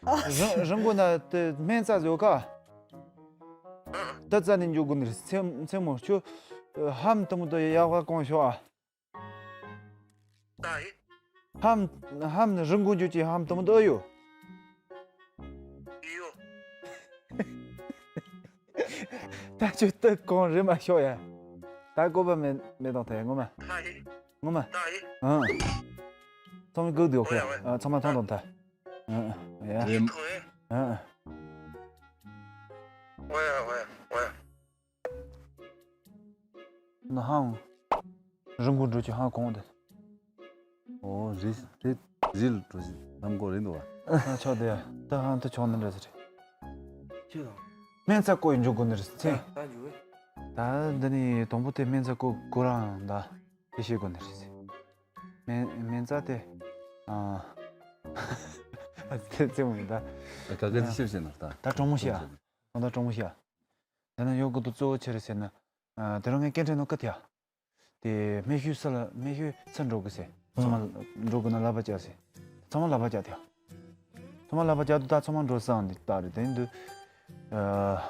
རི་རི་མགོ་ན་དེ་སྨན་རྩྭ་ཡོད་ཀ། དེ་རྩྭ་ནས་འཇོག་དགོས་ནི་རེད། མཚན་མཚན་མོ་ཁྱོད་ཧམ་དུ་མོ་དུ་ཡག་པ་གང་ཤོག་ཨ། ད་ཡི། ཧམ། ཧམ་ནི་རི་མགོ་འཇུག་ཅིག་ཧམ་དུམ་དུ་ཨེ་ཡོད། ཡོད། ད་ཆུ་སྟོད་གོང་རི་མ་ཤོག་ཡ། ད་བཀོད་པ་མེད་མེད་དང་ཐལ་ངོ་མ། ད་ཡི། ངོ་མ། ད་ཡི། ཨང་། ཚང་མས་སྒུག་འདུག་ཁོ་ཡ། ཨ་ཚང་མ་མཐོང་དང་ཐལ། ཨང་ཨང་། ཡ། ཡི་ཐོ་ཡི། ཨང་ཨང་། ཨོ་ཡ་ཨོ་ཡ་ཨོ་ཡ། ན་ཧང་། རི་མགོ་འགྲོ་ཆུ་ཧང་གོང་དེ། ཨོ་རི་དེ་རི་ལ་འགྲོ་ཆུ་ལམ་མགོ་རི་འདུག་བ། ཨ་ཆོག་དེ་ཡ་ད་ཧང་དུ་ཆོག་ནི་འདྲ་ཟེར། ཁྱོད་དང་། སྨན་རྩྭ་བརྐོ་ཡི་འཇུག་དགོས་ནི་རེད་ཚེ། ད་འཇུ་བས། ད་འདི་ནི་དང་པོ་དེ་སྨན་རྩྭ་བརྐོ་དགོས་རང་ད་དེ་བྱེད་དགོས་ནི་རེད་ཚེ། སྨན་སྨན་རྩྭ་དེ། ཨ། ཨ་ཙི་ཙི་མོ་ཡིན་ད། ད་ག་ག་ཚོད་ཤེས་ཟེར་ན་ད། ད་གྲོགས་མོ་ཤེས་ཨ། ད་ད་གྲོགས་མོ་ཤེས་ཨ། ད་ན་ཡོད་དགོས་དུ་གཙོ་བོ་ཆེ་རེད་ཟེར་ན། ཨ་དེ་རང་ངས་སྐད་འཕྲིན་ནང་བཀའ་ཐེ་ཨ། དེ་སྨད་ཤོད་ས་ལ་སྨད་ཤོད་ས་འགྲོ་དགོས་ཟེར། ཚང་མ་འགྲོ་དགོས་ན་ལབ་པ་བྱ་ཟེར། ཚང་མ་ལབ་པ་བྱ་དེ་ཨ། ཚང་མ་ལབ་པ་བྱ་དུ་ད་ཚང་མ་འགྲོ་སང་འདི་ལྟ་རེད་དེ་འདུག་ཨ།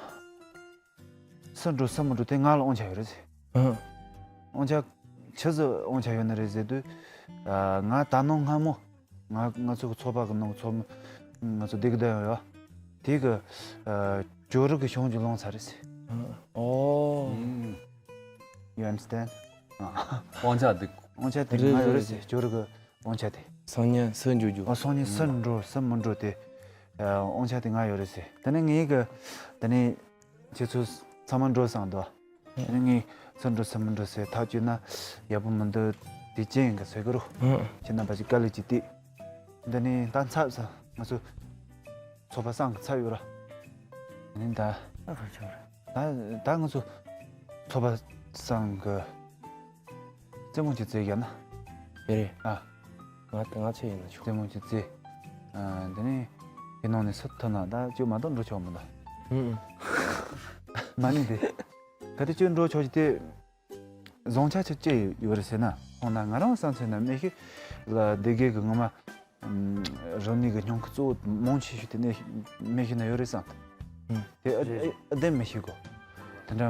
ས་འགྲོ་ས་མི་འགྲོ་དེ་ང་ལ་དབང་ཆ་ཡོད་རེད་ཟེར། ཨ། དབང་ཆ་ཆི་ཟིག་དབང་ཆ་ཡོད་ནི་རེད་ཟེར་དུས། ཨ་ང་ད་ནང་སྔ་མོ། ང་ང་ཚོ་གི་ཚོགས་པ་གི་ནང་ཚོགས་མི་ང་ཚོ་སྡེ་དགེ་བསྡད་ཡོད་ཡ། དེ་གི་ཨ་ཇོ་རི་གི་གཞུང་ཅིག་སློང་ཚར་རེད་ཟེར། ཨོ། ཨུམ། You understand? ཨ། དབང་ཆ་དེ། དབང་ཆ་དེ་རེད་ང་ཡོད་རེད་རེད་ཟེར་རེད། ཇོ་རི་གི་དབང་ཆ་དེ། སང་ཉིན་སུ་འགྱོ་རྒྱུ། ཨ་སང་ཉིན་སུ་འགྲོ་སུ་མི་འགྲོ་དེ། ཨ་དབང་ཆ་དེ་ང་ཡོད་རེད་ཟེར། དེ་ནས་ངའི་གི་དེ་ནས་ཁྱེད་ཚོ་ཚང་མ་འགྲོ་སང་འདུག་དེ་ནས་ངས་སུ་འགྲོ་སུ་མི་འགྲོ་ཟེར་ཐག་གཅོད་ན་ཡག་པོ་མི་འདུག་དེ་ཅན་གི་ཟེར་གི་རོ། ཁྱེད་རྣམ་པ་ཅིག་དཀའ་ལས་ཅིག་གཏིག་དེ་ནས་ད་ཚབ་ས་ང་ཚོ་ཚོགས་པ་སང་གི་ཚབ་ཡོད་ར། དེ་ནས་ད། ཨ་ཁ་ཆོག་རེད། ད་ད་ང་ཚོ་ཚོགས་པ་སང་གི་རྩེད་མོ་ཅིག་རྩེ་ཡ་ན། ཡ་རེད། ཨ། ང་ང་ཚོ་ཡིན་ན་ཆོག་རྩེད་མོ་ཅིག་རྩེ། ཨ་འདི་ནས་དེ་ནང་ནས་སུ་ཐོན་ན་ད་ཅིག་མ་གཏོགས་འགྲོ་ཆོག་མི་འདུག་ཨུ་ཨུ། མ་ནི་དེ། ག་དེ་ཅིག་འགྲོ་ཆོག་ཅིག་དེ། བཟང་ཆ་ཆེ་ཅི་ཡོད་རེད་ཟེར་ན། ཧོ་ན་ང་རང་བསམ་ཚུལ་ན་སྨད་ཤོད་ལ་སྡེ་དགེ་གི་ངོ་མ། རང་ཉིད་ཀྱི་སྙིང་ཁུ་གཙོ་བོ་མང་ཆེ་ཤོས་དེ་ནས་སྨད་ཤོད་ན་ཡོད་རེད་བསམ། ཨུ། དེ་ཨ་རེད་རེད། ཨ་བདེན་མི་ཤེས་གོ། དེ་འདྲ་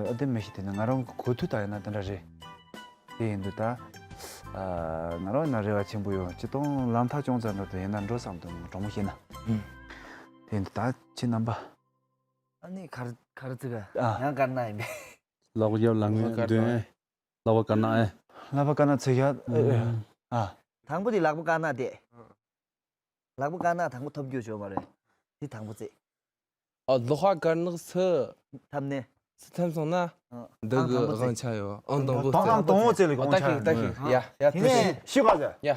ཨ་བདེན་མི་ཤེས་དེ་ནི་ང་རང་གི་གོ་ཐོས་ལྟར་ཡིན་ན་དེ་འདྲ་རེད། དེ་ཡིན་དུས་ད། ཨ་ང་རང་ཡིན་ན་རེ་བ་ཆེན་པོ་ཡོད་སྤྱི་དང་ལམ་ཐག་ཅུང་ཙམ་འགྲོ་དུ་ཡིན་ན་འགྲོ་བསམ་དུ་གྲོགས་མོ་བཤད་ན། ཨུ། དེ་ཡིན་དུས་ད་ཁྱེད་རྣམ་པ། ཨ་ནི་གར་གར་ཙི་ག་ཨ། ཡང་གར་ན་ཡིན་པས། ལག་པ་རྒྱབ་ལ་ངས་ལག་པ་འདོན། ལག་པ་དཀར་ནག་ཨེ། ལག་པ་དཀར་ནག་ཚེ་ཡ། ཨ། དང་པོ་དེ་ལག་པ་དཀར་ནག་དེ། ལག་པ་དཀར་ནག་དང་པོ་ཐོབ་རྒྱུ་བྱུང་བ་རེད། དེ་དང་པོ་རྩེ། ཨ་ལོ་ཧ་དཀར་ནག་སུ། ཐབ་ནས། སུ་ཐམ་སོང་ན། ཨ། འདི་གི་དང་པོ་རྩེ། དབང་ཆ་ཡོད། ཨང་དང་པོ་རྩེ། ཨང་དང་པོ་རྩེ་ལ་དབང་ཆ་ཡོད། ད་ཁི་ད་ཁི་ཡ་ཡ་དེ་ནས་ཤི་ག་ཟེར། ཡ་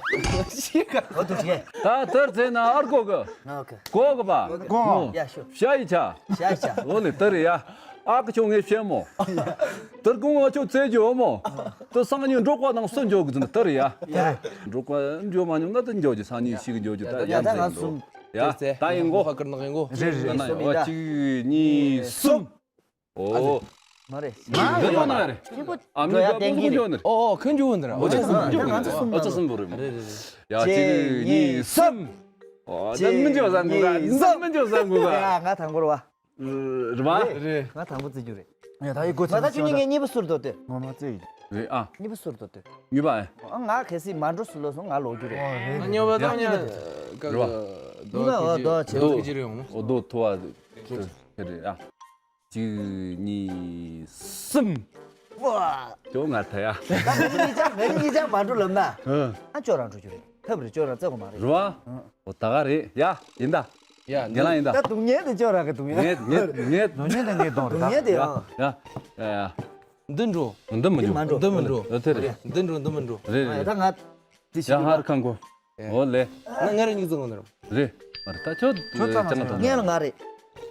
ཤི་ག་ཨོ་དུ་ཁེ། ད་དེར་རྩེ་ན་ཨར་གོ་གི། ཨ་ཨོ་ཁེ། གོ་གི་པ། གོ། ཡ་ཤོ། ཤ་ཡི་ཆ། ཤ་ཡི་ཆ། འོ་ལེ་དེར་ཡ། ཨ་ཁུ་ཆུང་ངས་བཤད་མོ། དེར་ཀུང་ཨ་ཆུང་བཙལ་རྒྱུ་འོ་མོ། དེ་སང་ཉིན་འབྲོག་པ་ནང་སུ་འཇོག་གི་ཟིན་དེར་ཡ། ཡ། འབྲོག་པ་འཇོག་མ་མྱོང་ན་དེ་འཇོག་རྒྱུ་སང་ཉིན་ཤི་གི་འཇོག་རྒྱུ་ད་ཡ་ཡ་ད་ང་གསུམ། ཡ་ད་ཡིན་གོ། ཧ་ཀར་ནག་ཡིན་གོ། རེད་རེད། ན་ཡོ་གཅིག་གཉིས་གསུམ། ཨོ། མ་རེད། འདི་ཡོད་ན་རེད། ཨ་མི་འཇོག་པོ་འཇོག་ནི་རེད། ཨོ་ཨོ་ཁོས་འཇོག་འོང་ནི་རེད། ཨོ་ཅི་སུམ་འཇོག་ནི་རེད། ཨོ་ཅི་སུམ་པོ་རེད། རེད་རེད་རེད། ཡ་གཅིག་གཉིས་གསུམ། ཨོ་ད་མི་འཇོག་བཟང་གོ་ག་ད་མི་འཇོག་བཟང་གོ་ག་ཡ་ང་དང་པོ་རེད་བ། རེད་བ། རེད། ང་དང་པོ་རྩེ་རྒྱུ་རེད། ཡ་ད་ཡི་གོ་ཚེ་མ་ད་ཁྱོད་གཉིས་ངས་གཉིས་པ་སུར་དོ་ཏེ། ངོ་མ་རྩེ་ཡིན། རེད་ཨ། གཉིས་པ་སུར་དོ་ཏེ། གཉིས་པ་ཨེ། ཨ་ང་གལ་སྲིད་མ་འགྲོ་སུ་ལོ་སོང་ང་ལོག་རྒྱུ་རེད། ཨོ་རེད། ང་གཉིས་པ་ད་ཡ། ག་ག་རེད་བ། གཉིས་པ་ཨོ་དོ་ཆེ། ཁྱེད་ཀྱི་རེད་ཡོང་མོ། ཨོ་དོ་ཐོ་བ། ཁྱེད་རེད་ཨ། གཅིག་གཉིས་གསུམ། ཝ། ཁྱོད་ང་ཐ་ཡ། ད་ང་ཚོ་གཉིས་ཆ་ང་ཚོ་གཉིས་ཆ་མ་འགྲོ་ལབ་ན། ཨ་ཅོ་རང་འགྲོ་རྒྱུ་རེད། ཐབས་རེད་ཅོ་རང་བཙལ་དགོས་མ་རེད། རེད་བ། ཨོ་ད་ག་རེད་ཡ་ཡིན་ད། ཡ་ངེད་ལ་ཡིན་ད། ད་སྡུག་བསྔལ་དེ་ཅོ་རང་གི་སྡུག་བསྔལ། ངེད་ངེད་ངེད། སྡུག་བསྔལ་དེ་ངེད་གཏོང་རེད་ད། སྡུག་བསྔལ་དེ་ཡ། ཡ་ཡ་ཡ། འདི་འགྲོ། འདི་མི་འགྲོ། འདི་མ་འགྲོ། འདི་མི་འགྲོ། ཨ་དེ་རེད། འདི་འགྲོ་འདི་མི་འགྲོ། རེད་རེད། ད་ང་དེ་ཡ་ཞིག་ཧར་ཁང་གོ། ཨོ་ལེ། ང་ང་རང་གཉིས་ཙམ་གོ་ནི་རེད། རེད། མ་རེད་ད་ཁྱོད་ཁྱོད་ཙམ་མ་ཅང་ཙམ། ངས་ལ་ང་རེད།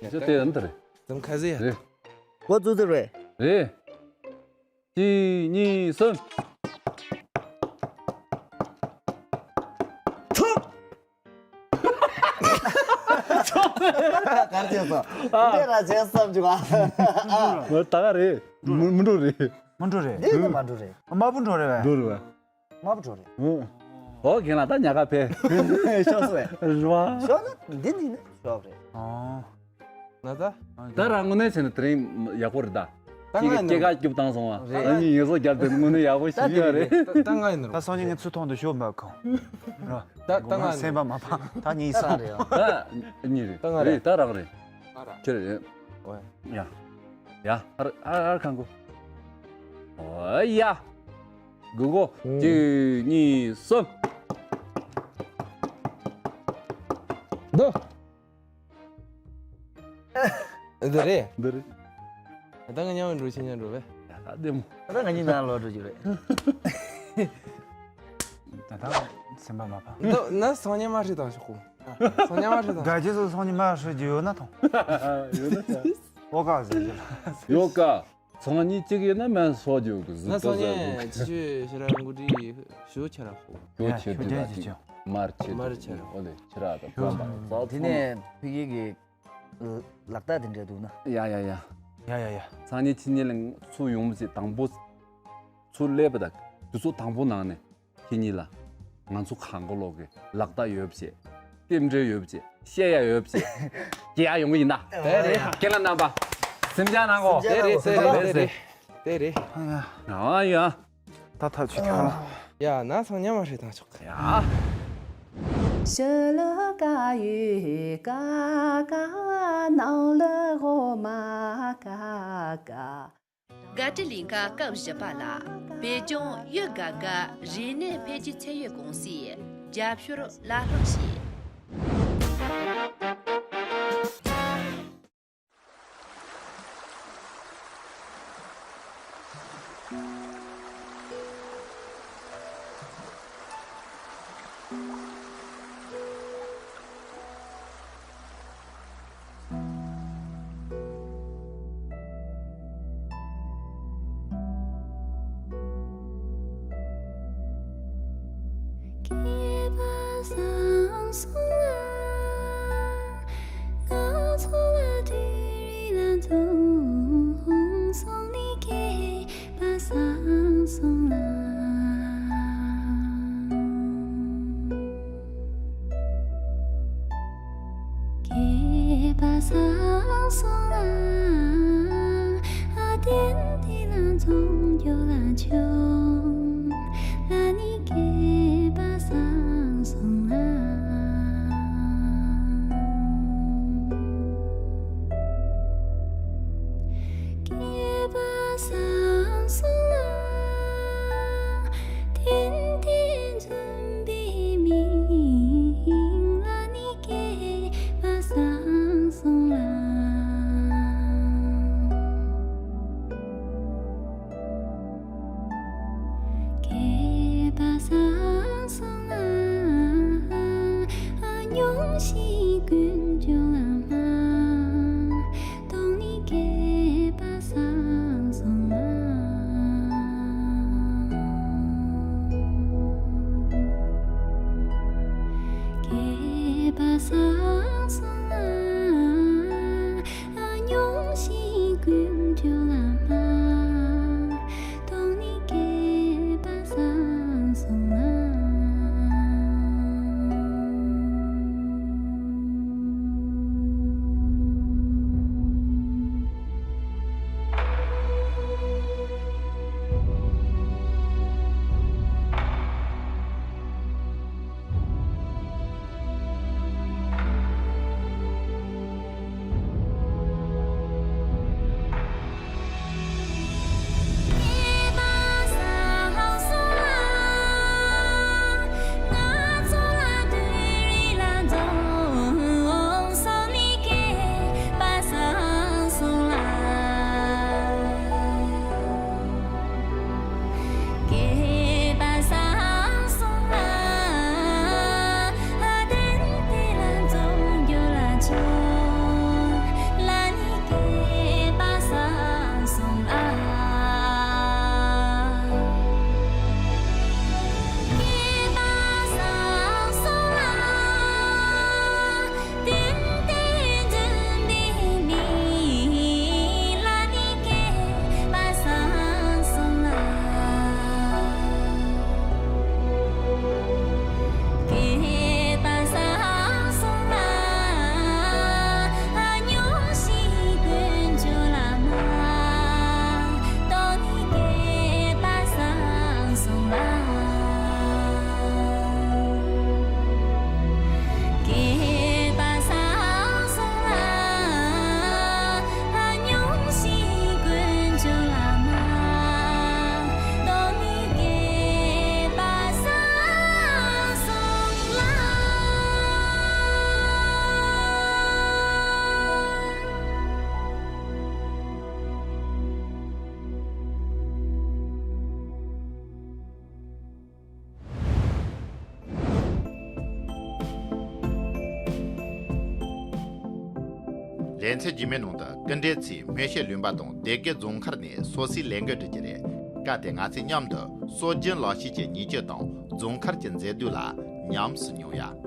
ཁྱོད་དེ་འདི་རེད། ཙམ་ཁ་ཟེ་ཡ། རེད། གོ་ཙུ་ཙི་རེད། རེད། གཅིག་གཉིས་གསུམ། ཐུབ། གར་བྱས་སོང་། འདི་ར་བྱས་བསམ་བྱུང་ཨ། ད་ག་རེད། མི་མི་འགྲོ་རེད། མི་འགྲོ་རེད། འདི་ནི་མ་འགྲོ་རེད། དམར་པོ་འགྲོ་རེད་བས། འགྲོ་རེད་བས། དམར་པོ་འགྲོ་རེད། ཨོ་རྒན་ལགས་ད་ཉག་ག་ཕེབས། ཤོག་སོ་བས། རེད་བ། ཤོག་ན་འདི་ནི་ནི་ཤོག་རེད། ཨོ། ན་ད། ད་རང་དངོས་གནས་བྱས་ན་དེ་རིང་ཡག་པོ་རེད་ད། ད་ང་ཡིན་ནོ། སྐྱེས་ཀ་རྒྱུབ་བཏང་སོང་བ། རེད། ཨ་ནི་ངེད་ཚོ་རྒྱབ་དེ་དངོས་གནས་ཡག་པོ་ཞིག་ཡོད་རེད། ད་ད་ང་ཡིན་ནོ། ད་སང་ཉིན་ངས་ཚུར་མཐོང་དུ་ཤོག་འབབ་ཁོང་། ར། ད་ད་ང་ཡིན་ནོ། སེམས་པ་མ་ཕམ་ད་ངས་ད་སོང་། རེད་ཡ། ད་གཉིས་རེད། ད་ང་རེད། རེད་ད་རང་རེད། ང་ར། ཁྱེད་རེད། ཨོ་ཡ། ཡ་ཧར་ཧར་ཧར་ཁང་གོ། ཨོ་ཡ། གུ་གོ། གཅིག་གཉིས་གསུམ། འདི། འདི་རེད། འདི་རེད། ད་ང་མཉམ་འགྲོ་ཆེ་མཉམ་འགྲོ་བས། ཡ་ད་བདེ་མོ། ད་ང་གཉིས་ནང་ལོག་འགྲོ་རྒྱུ་རེད། ད་ད་སེམས་པ་མ་ཕམ། ད་ན་སང་ཉིན་མ་ཧྲི་དང་ཤོག་གོ། སང་ཉིན་མ་ཧྲི་དང་། དགའ་རྗེས་སུ་སང་ཉིན་མ་ཧྲི་རྒྱུ་ཡོད་ན་ཐོང་། ཡོད་ན་ཐོང་། ཨོ་ཀ་ཟེར་རྒྱུ། ཡོད་ཀ། སང་ཉིན་གཅིག་ཡིན་ན་མ་སོག་རྒྱུ་གི་ཟིན་ན་ཏོ་སང་ཟེར་ཉིན་རྒྱུ། ཅི་ཅི་ཤི་ར་འགུ་ཏི་ཞུ་ཆ་ར་ཧོ། ཞུ་ཆེ་ཏི་ལ་ཏི། མར་ཆེ་མར་ཆེ་ཨོ་ལེ་ཆེ་ར་དང་ཚོམ་པ་ཚོགས་དེ་ཚོམ་ནས་ཕ་གི་གི་ལག་རྟགས་དེ་འདྲ་འདུག་ན། ཡ་ཡ་ཡ། ཡ་ཡ་ཡ། སང་ཉིན་ཕྱི་ཉིན་ལ་ཚུར་ཡོང་བ་ཟེར་དང་པོ། ཚུར་སླེབས་པ་དང་དུས་ཚོད་དང་པོ་ནང་ནས་ཕྱི་ཉིན་ལ་ང་ཚོ་གང་ག་ལོག་གི་ལག་རྟགས་ཡོད་པ་ཅེས་རྟེན་འབྲེལ་ཡོད་པ་ཅེས་བཤད་ཡ་ཡོད་པ་ཅེས་རྒྱལ་ཡ་ཡོང་གི་ཡིན་ན། དེ་རེད། རྒན་ལགས་རྣམ་པ་སེམས་ཅན་ནང་གོ། དེ་རེད་དེ་རེད་དེ་རེད་དེ་རེད། ཨ་ཡ། ད་ཐག་ཆོད་ཐལ། ཡ་ན་ཚང་ཉམས་མ་ཧྲི་དང་ཆོག་ཡ། ཤ་ལ་ཀ་ཡོད་ཀ་ཀ་ནང་ལ་འོ་མ་ཀ་ཀ། དགའ་སྤྲོའི་གླིང་ག་སྐབས་བཞི་པ་ལ་བོད་ལྗོངས་ཡུལ་དགའ་དགའ་རིག་གནས་འཕེལ་རྒྱས་ཚད་ཡོད་ཀུང་སིས་རྒྱབ་སྐྱོར་བླ་སློབ་བྱས། སྐྱེས་པ་སངས་སོང་ལ། ང་ཚོ་ལ་དུས་རིང་ལ་འཛོམས་སོང་ནི། སྐྱེས་པ་སངས་སོང་ལ། སྐྱེས་པ་སངས་སོང་ལ། ཨ་དེན་དེ་ལ་འཛོམས་རྒྱུ་ལ་བྱུང་ལ་ནི། སྐྱེས་པ་སངས་སོང་ལ། སྐྱེས་པ་སངས་སོང་ལ། དེན་དེ་འཛོམས་པའི་མིང་ལ་ནི། སྐྱེས་པ་སངས་སོང་ལ། སྐྱེས་པ་སངས་སོང་ལ། སྙུང་གཞི་ཀུན་འབྱུང་ལ་མ་གཏོང་ནི། སྐྱེས་པ་སངས་སོང་ལ། སྐྱེས་པ་སངས་སོང་ལ། སྙུང་གཞི་ཀུན་འབྱུང་ལ་མ་གཏོང་ནི། སྐྱེས་པ་སངས་སོང་ལ། ལེ་ཚན་རྗེས་མའི་ནང་དུ་སྐུ་མགྲོན་ཚོས་སྨན་ཤོད་ལུང་པ་དང་སྡེ་དགེ་རྫོང་མཁར་ནས་སོ་སོའི་ལས་འགུལ་སྒྲུབ་ཀྱི་རེད། སྐབས་དེར་ང་ཚོས་མཉམ་དུ་སྲོལ་རྒྱུན་ལག་ཤེས་ཀྱི་ཉེན་བཅོལ་དང་རྫོང་མཁར་གྱི་མཛེས་སྡུག་ལ་ ཉམས་སུ་མྱོང་ཡ།